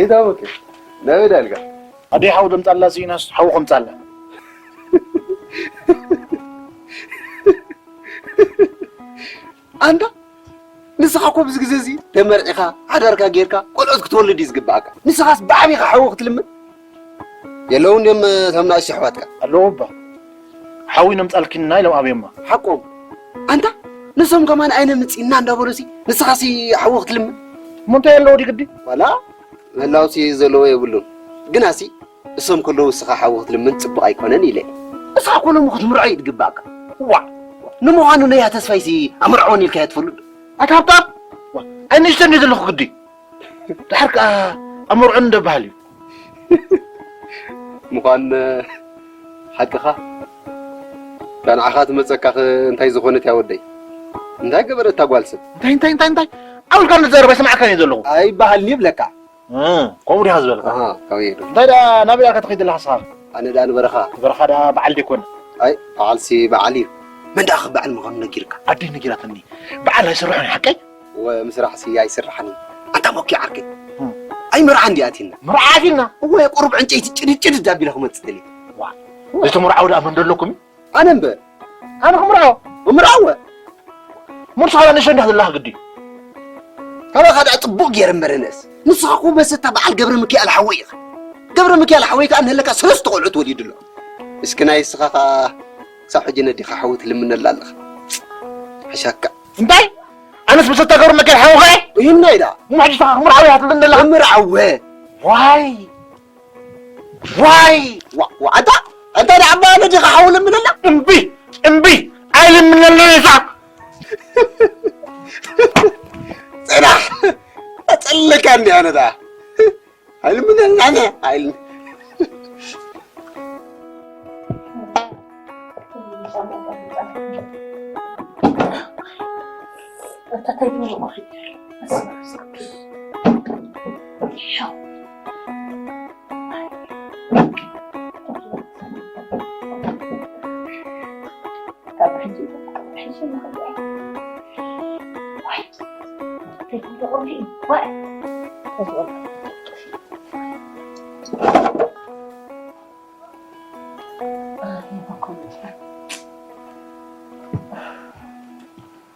እታ ወኪ ናበይ ዳልካ? ኣደይ ሓው ደምጻላ ስኢናስ ሓው ከምጻላ። ኣንታ ንስኻ እኮ ብዚ ግዜ እዚ ተመርዒኻ ሓዳርካ ጌርካ ቆልዑት ክትወልድ እዩ ዝግባኣካ። ንስኻስ ብዓቢኻ ሓዊ ክትልምን? የለውን ድዮም እቶም ንኣሽቱ ኣሕዋትካ? ኣለዉ እባ። ሓዊ ነምጻልኪና ኢሎም ኣብዮማ። ሓቆም። ኣንታ ንሶም ከማን ኣይነምጽእና እንዳበሉሲ ንስኻሲ ሓዊ ክትልምን? እሞ እንታይ ኣለዎ ድዩ ግዲ? ዋላ ምህላውሲ ዘለዎ የብሉን። ግናሲ እሶም ከለዉ ንስኻ ሓዊ ክትልምን ጽቡቕ ኣይኮነን ኢለ። ንስኻ እኮ ሎሚ ክትምርዖ እዩ ዝግባእካ። ዋእ! ንምዃኑ ነያ ተስፋይሲ ኣምርዕወን ኢልካያ ትፈልጥ ዶ? ኣታ ሃብታም! ዋእ! ኣይ ንእሽተን ድዩ ዘለኹ ግዲ? ደሓር ከኣ ኣምርዑን እንደ በሃል እዩ። ምዃን ሓቅኻ እታ ንዓኻ ትመጸካ እንታይ ዝኾነት እያ ወደይ? እንታይ ገበረት እታ ጓል ሰብ? እንታይ እንታይ እንታይ እንታይ? ኣውልካ ንዘረባ ይሰማዕካ እየ ዘለኹ። ኣይበሃልን ይብለካ። እ፣ ከምኡ ዲኻ ዝበልካ? ኣሃ፣ ከምኡ እዩ። እንታይ ደኣ ናበይ ደኣ ክትኸይድ ዘለኻ ንስኻ? ኣነ ደኣ ንበረኻ። በረኻ ደኣ በዓል ደይኮነ። ኣይ፣ በዓልሲ በዓል እዩ። መን ደኣ በዓል ምዃኑ ነጊርካ? ኣደይ ነጊራትኒ። በዓል ኣይስርሖን እዩ፣ ሓቀይ? እወ፣ ምስራሕሲ ኣይስርሓን እዩ። ኣንታ ሞኪ ዓርከይ። እ። ኣይ መርዓ እንዲ ኣቲና። መርዓ ኣቲና? እወ፣ ቁሩብ ዕንጨይቲ ጭድድ ጭድድ ኣቢለ ክመጽእ ደልየ። ዋ፣ ዘይተመርዓዉ ደኣ መን ደለኩም እዩ? ኣነ እምበር። ኣነ ክምርዖ? እምርዓወ። ሙርሳ ንእሽቶ እንዲኻ ዘለኻ ግዲ። ካባኻ ደኣ ጽቡቕ ገይረ እምበር ነስ። ንስኻ እኮ በሰታ በዓል ገብረ ሚካኤል ሓወይ ኢኻ። ገብረ ሚካኤል ሓወይ ከኣ እንህለካ ሰለስተ ቆልዑት ወሊዱ ኣሎ። እስኪ ናይ እስኻ ከኣ ክሳብ ሕጂ ነዲኻ ሓዊ ትልምነላ ኣለኻ። ሓሻካ። እንታይ? ኣነስ በሰታ ገብረ ሚካኤል ሓወኻ እየ? ይህና ኢዳ። እሞ ሕጂ እስኻ ክምርዓወ ኢኻ ትልምነላ? እምርዓወ። ዋይ። ዋይ! ዋ-፣ ዋ-፣ ኣንታ፣ ኣንታ ደኣ ኣባ ነዲኻ ሓው ልምነላ? እምቢ! እምቢ! ኣይልምነሉን እዛ! ጽናሕ! ኣጸለካኒ ኣነ ደኣ። ኣይልምነሉን ኣነ፣ ኣይል-፣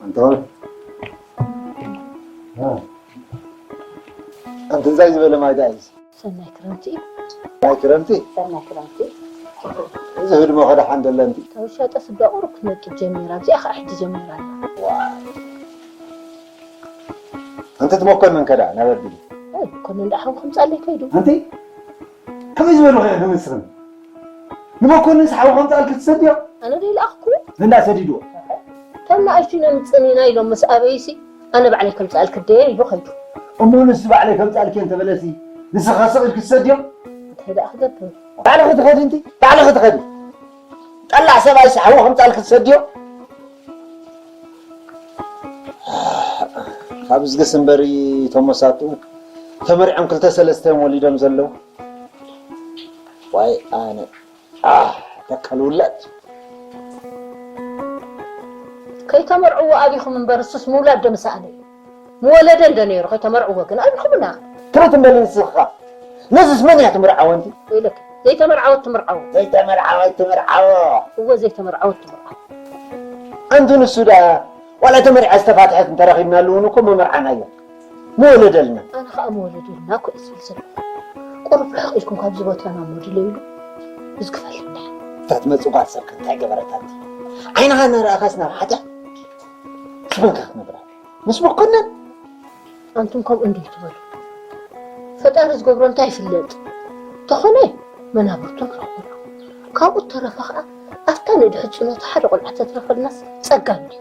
ኣንቶን፣ እ፣ ኣንተ እንታይ ዝበለ ማይ ደኣ እዩ? ሰናይ ክረምቲ። ናይ ክረምቲ? ሰናይ ክረምቲ። እዚ ህድሞ ከደሓን ደለንቲ። ካብ ሻጠ ስጋ ቁሩብ ክትነቅይ ጀሚራ፣ ኣብዚኣ ኸዓ ሕጂ ጀሚራ ኣላ። ዋይ። ኣንተ እቲ መኮንን ከ ደኣ ናበይ ኣቢሉ? ኣይ፣ መኮንን ደኣ ሓው ከምጻለይ ከይዱ። ኣንቲ? ከመይ ዝበሉ ኸ ንምስርን? ንመኮንንስ ሓው ከምጻልኪ ትሰድዮ? ኣነ ዶ ይልኣኽኩ? እንዳ ሰዲድዎ። እቶም ንኣሽቱ ነምጽእን ኢና ኢሎም ምስ ኣበዩሲ፣ ኣነ ባዕለይ ከምጻልኪ ደየ ኢሉ ኸይዱ። እሞ ንሱ ባዕለይ ከምጻልኪ እንተበለሲ፣ ንስኻ ስቕ ኢልኪ ትሰድዮ? እንታይ ደኣ ክገብር? ባዕልኺ ትኸዲ እንቲ፣ ባዕልኺ ትኸዲ። ጠላዕ ሰብኣይሲ ሓው ከምጻልኪ ትሰድዮ? ካብ ዝገስ እምበሪ እቶም መሳጥኡ ተመርዕዮም ክልተ ሰለስተ እዮም ወሊዶም ዘለዉ። ዋይ ኣነ፣ ኣህ፣ ተካል ውላድ። ከይተመርዕዎ ኣቢኹም እምበር እሱስ ምውላድ ዶ ምሰኣነ እዩ? ምወለደ እንደ ነይሩ ከይተመርዕዎ ግን ኣቢኹምና። ትርት እምበል ንስኻ። ነዝስ መን እያ ትምርዓዎ እንቲ? ኢለኪ፣ ዘይተመርዓወት ትምርዓዎ። ዘይተመርዓወት ትምርዓዎ። እወ፣ ዘይተመርዓወት ትምርዓዎ። ኣንቲ ንሱ ደኣ ዋላ ተመርዓ ዝተፋትሐት እንተረኺብናሉ እውን እኮ ምመርዓናዮ። ምወለደልና። ኣነ ኸኣ ምወለደልና እኮ እየ ዝብል ዘለኹ። ቁሩብ ርሕቕ ኢልኩም ካብዚ ቦታና እሞ ድለዩሉ። እዚ ክፈልጥ ደኣ። እታ ትመጽእ ጓል ሰብ ከ እንታይ ገበረት ኣንቲ? ዓይንኻ እናረኣኻስ ናብ ሓጢኣት? ስበንካ ክትነብራ። ምስ መኮነን? ኣንቱም ከምኡ እንዶ ይትበሉ። ፈጣሪ ዝገብሮ እንታይ ይፍለጥ። ተኾነ መናብርቱ ንረኽበሉ። ካብኡ እተረፈ ኸኣ ኣብታ ንድሕጽኖታ ሓደ ቆልዓ ተትረፈልናስ ጸጋ እንድዩ።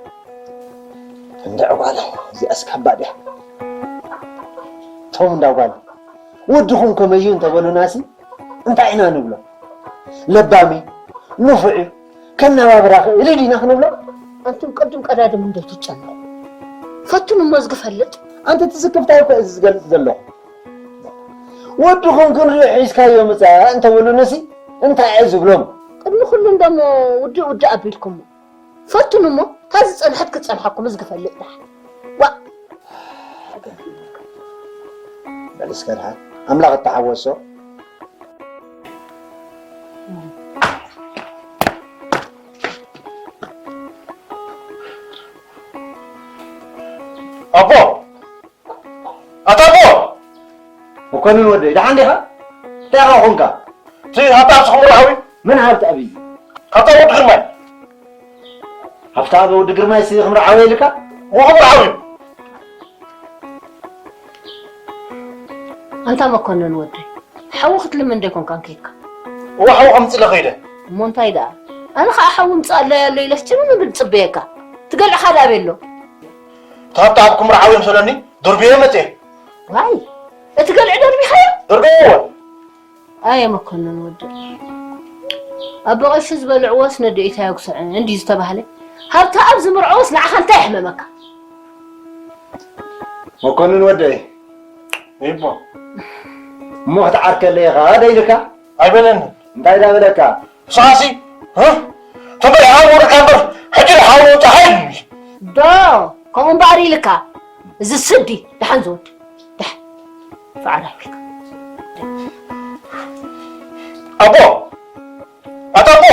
እንድዒ ጓለይ፣ እዚኣስ ከባድ እያ። እቶም እንዳ ጓል፣ ወድኹም ከመይ እዩ እንተበሉናሲ፣ እንታይ ኢና ንብሎ? ለባም እዩ፣ ንፉዕ እዩ፣ ከነባብራ ኽእል እዩ ዲና ክንብሎ? ኣንቱም ቅድም ቀዳድም እንዶ ትጨነቑ። ፈትኑ እሞ ዝግፈልጥ። ኣንቲ ትስክፍታይ እኮ እዚ ዝገልጽ ዘለኹ። ወድኹም ክንርኢ ሒዝካዮ ምጻእ እንተበሉንሲ፣ እንታይ እየ ዝብሎም? ቅድሚ ኩሉ እንደሞ ውድእ ውድእ ኣቢልኩሞ። ፈትኑ እሞ፣ እታ ዝጸንሐት ክትጸንሓኩም ዝግፈልጥ ደሓን። ዋእ! በል እስከ ደሓን። ኣምላኽ እተሓወሶ። ኣቦ! ኣታ ኣቦ! መኮንን ወደይ፣ ደሓን ዲኻ? እንታይ ኢኻ ኾንካ? እቲ ሃብቲ ኣብሲ ክምርዓዊ? መን ሃብቲ ኣብይ? ሃብቲ ኣብ ወዲ ግርማይ። ሃብቲ ኣብ ወዲ ግርማይ ሲ ክምርዓዊ ኢልካ? እዎ ክምርዓዊ። ኣንታ መኮንን ወደይ፣ ሓዊ ክትልምን ዶ ኣይኮንካን ከይድካ? እዎ ሓዊ ከምጽእ ኢለ ከይደ። እሞ እንታይ ደኣ? ኣነ ኸኣ ሓዊ ምጽእ ኣላዮ ኣሎ ኢለስ ጭምም እብል ዝጽበየካ። ትገልዕኻ ደኣ ኣበይ ኣሎ? እቲ ሃብቲ ኣብ ክምርዓዊ እዮም ሰለኒ፣ ደርብየ መጽየ። ዋይ፣ እቲ ገልዒ ደርቢኻዮ? ደርብየ እዎ። ኣየ መኮንን ወደይ፣ ኣቦ ቀሺ ዝበልዕዎስ ነዲኡ ኣይጉስዕን እንድዩ ዝተባህለ። ሃብቲ ኣብ ዝምርዓዎስ ንዓኻ እንታይ የሕመመካ? መኮንን ወደይ። ይቦ። እሞ ክትዓርከለይ ኢኻ ዶ ኢልካ? ኣይበለንን። እንታይ ዳ በለካ? ንስኻሲ፣ እ? ተበይ ሓው ወርካ እምበር፣ ሕጂ ሓው ወጣ ሃይልኒ። ዶ፣ ከምኡ እምበኣር ኢልካ፣ እዚ ስዲ፣ ደሓን ዝወድ፣ ደሓን። ፋዕራ ይብልካ። ኣቦ፣ ኣታ ኣቦ!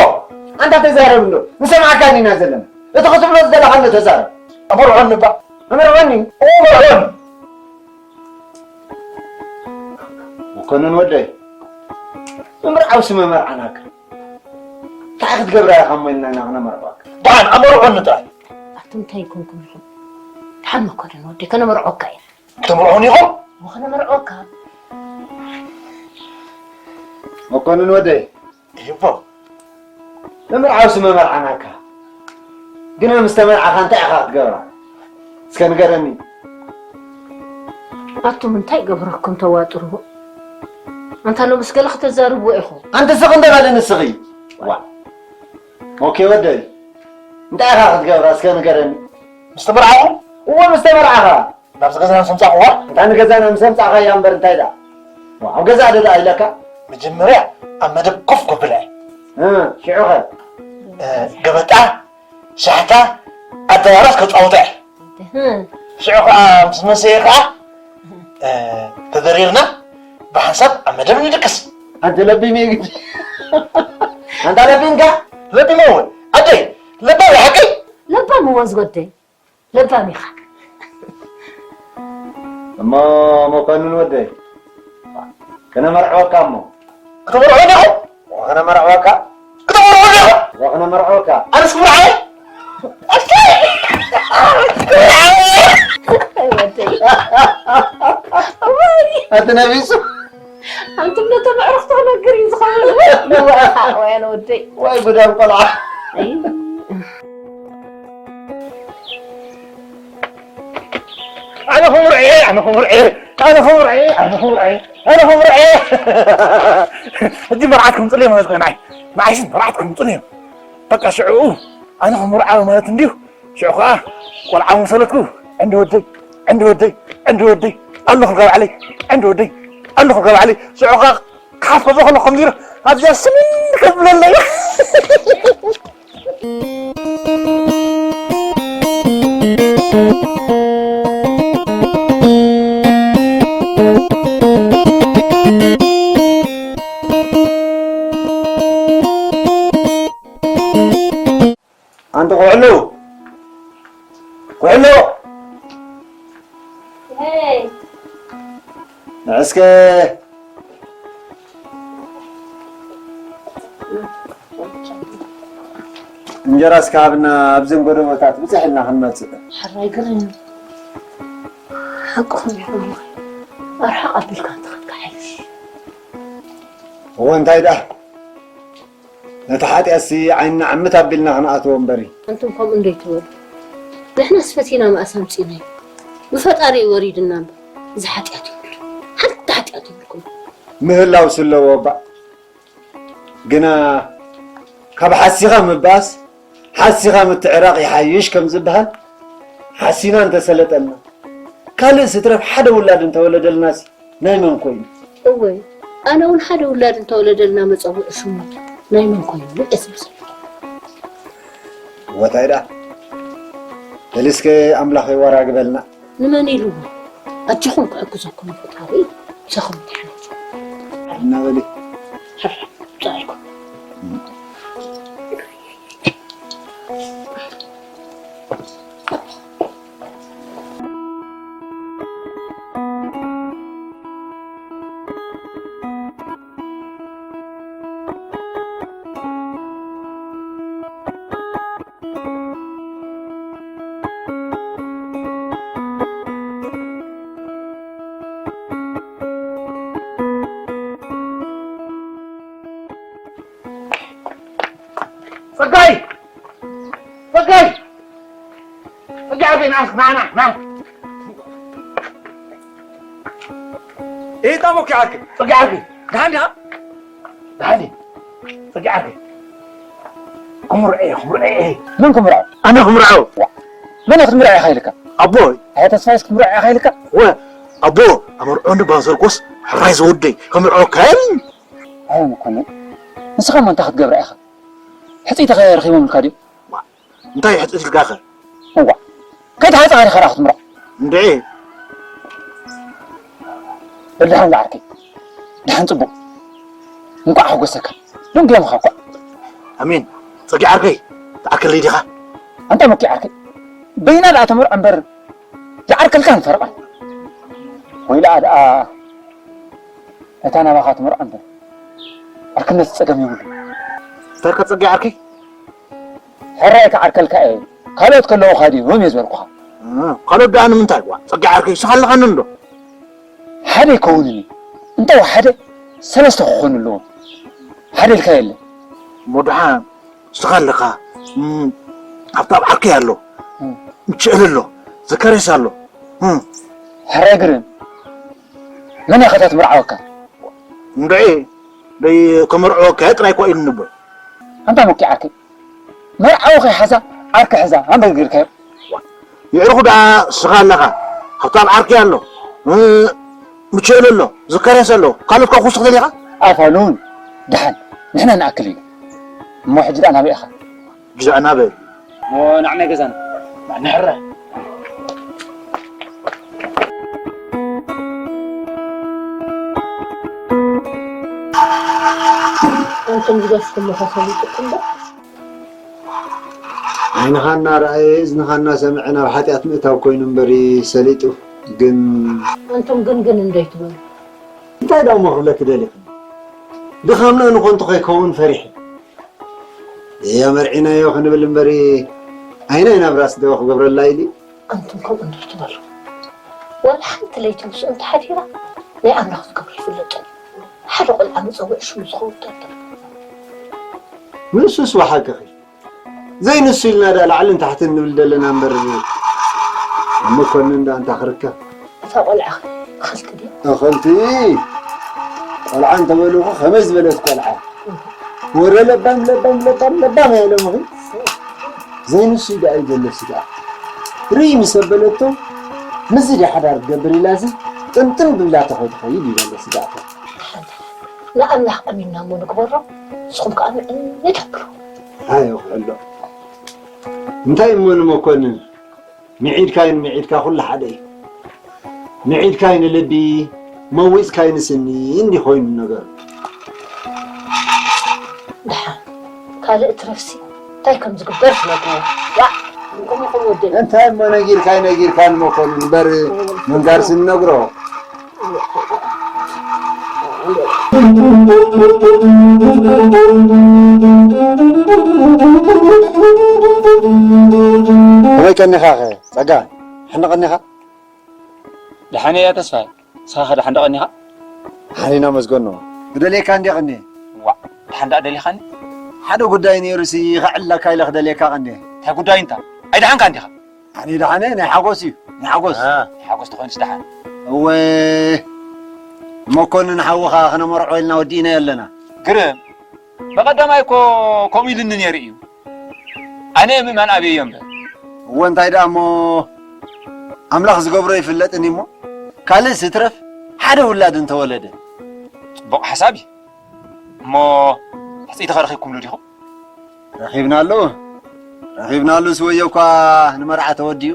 ኣንታ ተዛረብ እንዶ፣ ንሰምዓካ ኢና ዘለና። እቲ ክትብሎ ዝደለኻ እንዶ ተዛረብ። ኣመርዖኒ እባ። ኣመርዖኒ? እዎ፣ ኣመርዖኒ። መኮንን ወደይ፣ ምምርዓውሲ መመርዓናካ። እንታይ ክትገብራ ኢኻ እሞ ኢልና ኢና ክነመርዖካ። ደሓን ኣመርዖኒ ጥራይ። ኣቱም እንታይ ይኮንኩም ኢኹም? ደሓን መኮንን ወደይ፣ ከነመርዖካ ኢና። ክተምርዑን ኢኹም? እሞ ከነመርዖካ። መኮንን ወደይ። ይቦ። ምምርዓውሲ መመርዓናካ። ግና ምስ ተመርዓኻ እንታይ ኢኻ ክትገብራ? እስከ ንገረኒ። ኣቱም እንታይ ገብረኩም ተዋጥርዎ? ኣንታ ሎምስ ገለ ከተዛርብዎ ኢኹም። ኣንቲ ስቕ እንደ በሊ ንስኺ። ዋ። ኦኬ ወደይ። እንታይ ኢኻ ክትገብራ? እስከ ንገረኒ። ምስ ተመርዓኹም? እዎ ምስ ተመርዓኻ። ናብዚ ገዛና ምስ ኣምጻእኽዋ? እንታ ንገዛና ምስ ኣምጻእኻያ እምበር እንታይ ደኣ? ኣብ ገዛ ዶ ደኣ ኢለካ? መጀመርያ ኣብ መደብ ኮፍ ከብላ እየ። እ፣ ሽዑኸ? እ፣ ገበጣ፣ ሻሕታ፣ ኣደራራስ ከጻውታ እየ። እ። ሽዑ ኸዓ ምስ መሰየ ኸዓ፣ እ፣ ተደሪርና ብሓንሳብ ኣብ መደብ ንድቅስ። ኣንተ ለቢም እየ ግዲ። ኣንታ ለቢምካ? ለቢም እውን። ኣደይ፣ ለባም እየ ሓቀይ? ለባም እወ ዝወደይ። ለባም ኢኻ። እሞ መኮንን ወደይ፣ ከነመርዕወካ እሞ። ክተመርዕወኒ ኢኹም? ከነመርዕወካ። ክተመርዕወኒ ኢኹም? ከነመርዕወካ። ኣነስ ክምርዓው? ኣይ ወደይ። ኣቲ ነቢሱ። ኣንቱም ነቶም ኣዕሩኽቲ ክነግር እዩ ዝኸውን። ይዋእኻ ወያነ ወደይ። ዋይ ጉዳም ቆልዓ። ኣይ። ኣነ ክምርዐ፣ ኣነ ክምርዐ፣ ኣነ ክምርዐ፣ ኣነ ክምርዐ፣ ኣነ ክምርዐ። ሕጂ መርዓት ክምፅለይ ማለት ኮይኑ፣ ንዓይ፣ ንዓይሲ መርዓት ክምፅለይ። በቃ ሽዑ ኣነ ክምርዓዊ ማለት እንድዩ። ሽዑ ከዓ ቆልዓ መሰለትኩ፣ ዕንዲ ወደይ፣ ዕንዲ ወደይ፣ ዕንዲ ወደይ፣ ኣለኹ ጋባዕለይ፣ ዕንዲ ወደይ፣ ኣለኹ ጋባዕለይ። ሽዑ ከዓ ክሓፍ ከሎ ከሎ ከምዚ ኢሉ ኣብዚኣ ስምን ከብለለይ። ኣንቲ ኩሕሉ፣ ኩሕሉ። ሄይ። ንዕስከ እንጀራ እስከ ሃብና፣ ኣብዘን ጎደቦታት ብፅሕ ኢልና ክንመፅእ። ሕራይ ግርም። ሓቅኹም ኢኹም። ኣርሓቕ ኣቢልካ እንተኸድካ ሓይሽ። እወ፣ እንታይ ደኣ? ነቲ ሓጢኣትሲ ዓይንና ዕምት ኣቢልና ክንኣትዎ እምበሪ። ኣንቱም ከምኡ እንዶ ኣይትበሉ። ንሕናስ ፈቲና መኣስ ኣምጺእናዮ። ብፈጣሪ እዩ ወሪድና እምበር፣ እዚ ሓጢኣት የብሉን። ሓንቲ ሓጢኣት የብልኩምን። ምህላውሲ ኣለዎ እባ። ግና ካብ ሓሲኻ ምባኣስ፣ ሓሲኻ ምትዕራቕ ይሓይሽ ከም ዝበሃል፣ ሓሲና እንተሰለጠና፣ ካልእስ ይትረፍ ሓደ ውላድ እንተወለደልናሲ፣ ናይ መን ኮይኑ? እወ፣ ኣነ እውን ሓደ ውላድ እንተወለደልና መጸውዒ ሽሙ ናይ መን ኮይኑ? ንዕስ ብሰብ። እወ፣ ታይ ደኣ? በሊ እስከ ኣምላኽ የወራግበልና። ንመን ኢልዎ? ኣጆኹም ክሕግዘኩም ፈጣሪ ምሳኹም ይኹን። እናበለ ጸጋይ! ጸጋይ! ጸጋይ ዓርከይ፣ ና፣ ና፣ ና፣ ና። እይ፣ ጣሞኪ ዓርከይ። ጸጋይ ዓርከይ፣ ደሓን ዲኻ? ደሓን እየ። ጸጋይ ዓርከይ፣ ክምርዖ እየ፣ ክምርዖ እየ። መን ክምርዖ? ኣነ ክምርዖ። ዋ፣ መን ክትምርዖ ኢኻ ኢልካ? ኣቦይ። ኣያ ተስፋይስ ክምርዖ ኢኻ ኢልካ? ወ፣ ኣቦ፣ ኣመርዖኒ ባንሰርኮስ ሕራይ ዝወደይ ክምርዖ ከል። ኣይ መኮንን፣ ንስኻ እሞ እንታይ ክትገብራ ኢኻ? ሕጽይትኸ ረኺቦምልካ ድዮም? ዋ፣ እንታይ ሕጽይት ኢልካኸ? እዋ፣ ከይተሓጻኻ ዲኻ ክትምርዖ? እንድዒ። በል ደሓን ዝዓርከይ፣ ደሓን ጽቡቕ። እንቋዕ ሓጎሰካ። ደንጉዮምኻ እኳ። ኣሜን። ጸጊ ዓርከይ፣ ትዓርከለይ ዲኻ? ኣንታ መኪ ዓርከይ፣ በይና ደኣ ተመርዖ እምበር፣ ይዓርከልካን ፈረቓን። ወይ ደኣ ደኣ እታ ናባኻ ትመርዖ እምበር፣ ዓርክነት ጸገም የብሉን። እንታይ ኢልካ ጸጊ ዓርከይ? ሕራይ ክዓርከልካ እየ። ካልኦት ከለዉኻ ድዮም እየ ዝበልኩኻ። እ፣ ካልኦት ደኣ ንምንታይ? ዋ፣ ጸጊ ዓርከይ፣ ንስኻ ኣለኻኒ እንዶ። ሓደ ኣይከውንን እዩ። እንተ ሓደ፣ ሰለስተ ክኾኑ ኣለዎም። ሓደ ኢልካ የለን። እሞ ደሓን፣ ንስኻ ኣለኻ። እም፣ ሃብታም ዓርከይ ኣሎ። እም። ምችእል ኣሎ። ዘካርያስ ኣሎ። እም። ሕራይ ግርም። መን ኢኻ እታ ትምርዓወካ? እንድዒ፣ ደይ ከመርዕወካ እየ ጥራይ እኮ ኢሉኒ እቦይ። ኣንታ መኪ ዓርከይ፣ መርዓዊ ከይሓዛ ዓርኪ ሕዛ ኣንበርጊርካዮ። የዕርኹ ደኣ ንስኻ ኣለኻ። ሃብታም ዓርከይ ኣሎ። እ፣ ምችእል ኣሎ። ዘካርያስ ኣሎ። ካልኦት ከ ክውስኽ ደሊኻ? ኣፋሉን ደሓን ንሕና ንኣክል እዩ። እሞ ሕጂ ደኣ ናበይ ኢኻ? ግዛእና በል። እሞ ንዓናይ ገዛና ንሕረ። ኣንቱም ዝገፍኩም መኸሰሊጥኩም ዶ? ዓይንኻ እናረኣየ እዝንኻ እናሰምዐ ናብ ሓጢኣት ምእታው ኮይኑ እምበሪ ሰሊጡ ግን ኣንቱም ግን ግን እንዶ ኣይትበሉ። እንታይ ደኣ እሞ ክብለኪ ደሊኺ? ድኻምና ንኾንቱ ከይከውን ፈሪሐ። እያ መርዒናዮ ክንብል እምበሪ፣ ኣይናይ ናብራስ ዶ ክገብረላ ኢሉ? ኣንቱም ከምኡ እንድሕር ትበሉ፣ ዋላ ሓንቲ ለይቲ ምስኡ እንተሓዲራ፣ ናይ ኣምላኽ ዝገብሮ ይፍለጦ። ሓደ ቆልዓ መጸውዒ ሽሙ ዝኸውን ጠርጠር። ንሱስ ብሓቅኺ። ዘይንሱ ኢልና ዳ ላዕልን ታሕትን ንብል ዘለና እምበር፣ መኮንን ዳ እንታይ ክርከብ? እታ ቆልዓ እኽልቲ ድያ? እኽልቲ ቆልዓ እንተበሉኹ ከመይ ዝበለት ቆልዓ? ወረ ለባም፣ ለባም፣ ለባም፣ ለባም እያ ኢሎምኺ። ዘይንሱ ደኣ እዩ ዘሎ ስጋኣ። ርኢ ምስ ኣበለቶ፣ ምስዚ ድያ ሓዳር ትገብር ኢላሲ፣ ጥምጥም ብላ ተኸይድ ይኸይድ እዩ ዘሎ ስጋኣቶ። ንኣምላኽ ኣሚንና እሞ ንግበሮ፣ ንስኹም ከኣ ምዕል ተብሉ። ኣዮ ክሕሎ። እንታይ እሞ ንመኮንን? ምዒድካይን ምዒድካ ኩሉ ሓደ እዩ። ምዒድካይ ንልቢ፣ መዊጽካይ ንስኒ እንዲ ኮይኑ ነገሩ። ደሓን ካልእ ትረፍሲ እንታይ ከም ዝግበር ትነግርዎ። ዋእ፣ ከምኡ ከም ወደይ። እንታይ እሞ ነጊርካይ ነጊርካ ንመኮንን እምበር ምንጋር ስንነግሮ። ከመይ ቀኒኻኸ ጸጋ? ሕነ ቀኒኻ? ደሓን እያ ተስፋይ። ንስኻ ኸ ደሓን ዶ ቀኒኻ? ሓኒና መስገኖ። ክደልየካ እንድየ ቀኒየ። ዋእ፣ ደሓን ደኣ ደሊኻኒ? ሓደ ጉዳይ ነይሩሲ ከዕልለካ ኢለ ክደልየካ ቀኒየ። እንታይ ጉዳይ እንታ? ኣይደሓንካ እንዲኻ? ኣነ ደሓነ ናይ ሓጎስ እዩ፣ ናይ ሓጎስ። አ፣ ናይ ሓጎስ ተኾይኑስ ደሓን። እወ፣ መኮንን ሓውኻ ክነመርዖ ኢልና ወዲእናዮ ኣለና። ግርም፣ ብቐዳማይ እኮ ከምኡ ኢሉኒ ነይሩ እዩ። ኣነ ምእማን ኣብየዮ እምበር። እወ፣ እንታይ ደኣ እሞ፣ ኣምላኽ ዝገብሮ ይፍለጥን እሞ፣ ካልእስ ይትረፍ፣ ሓደ ውላድ እንተወለደ። ጽቡቕ ሓሳብ እዩ። እሞ፣ ሕጽይቲ ኸ ረኺብኩምሉ ዲኹም? ረኺብናሉ፣ ረኺብናሉስ ወዮ እኳ ንመርዓ ተወዲኡ።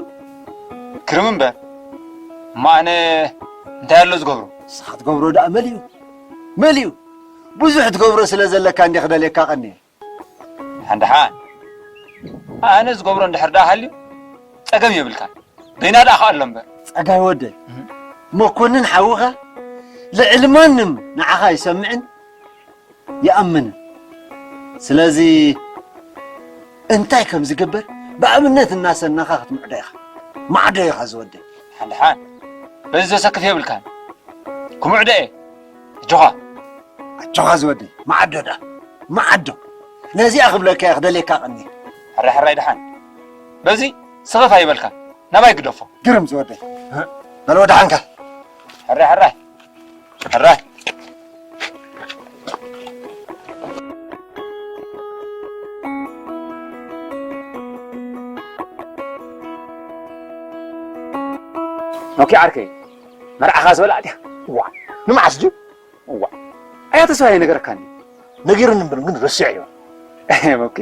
ግርም እምበር፣ እሞ ኣነ እንታይ ኣሎ ዝገብሮ? ንስኻ ትገብሮ ደኣ መሊኡ። መሊኡ ብዙሕ ትገብሮ ስለ ዘለካ እንዲ ክደልየካ ቀንየ። ሓንደሓን ኣነ ዝገብሮ እንድሕር ደኣ ሃልዩ ጸገም የብልካን። በይና ደኣ ከኣሎ እምበር። ጸጋይ ወደይ፣ መኮንን ሓውኻ ልዕሊ ማንም ንዓኻ ይሰምዕን ይኣምንን። ስለዚ እንታይ ከም ዝግበር ብኣብነት እናሰናኻ ክትምዕዶ ኢኻ። ማዕዶ ኢኻ ዝወደይ። ሓንደሓን በዚ ዘሰክፍ የብልካን። ክምዕዶ እየ። ኣጆኻ። ኣጆኻ ዝወደይ፣ መዓዶ ደኣ፣ መዓዶ። ነዚኣ ክብለካ እየ ክደልየካ ቀንየ። ሕራይ ሕራይ ደሓን። በዚ ስኽፍ ኣይበልካ፣ ናባይ ግደፎ። ግርም ዝወደይ። በል ወደሓንካ። ሕራይ ሕራይ። ሕራይ። ኦኬ ዓርከይ፣ መርዓኻ ዝበላ ድያ? ዋ፣ ንመዓስ ድዩ? እዋ፣ ኣያ ተስፋ ኣይነገረካን ድዩ? ነጊሩኒ እምበር ግን ረሲዐዮ። ኦኬ።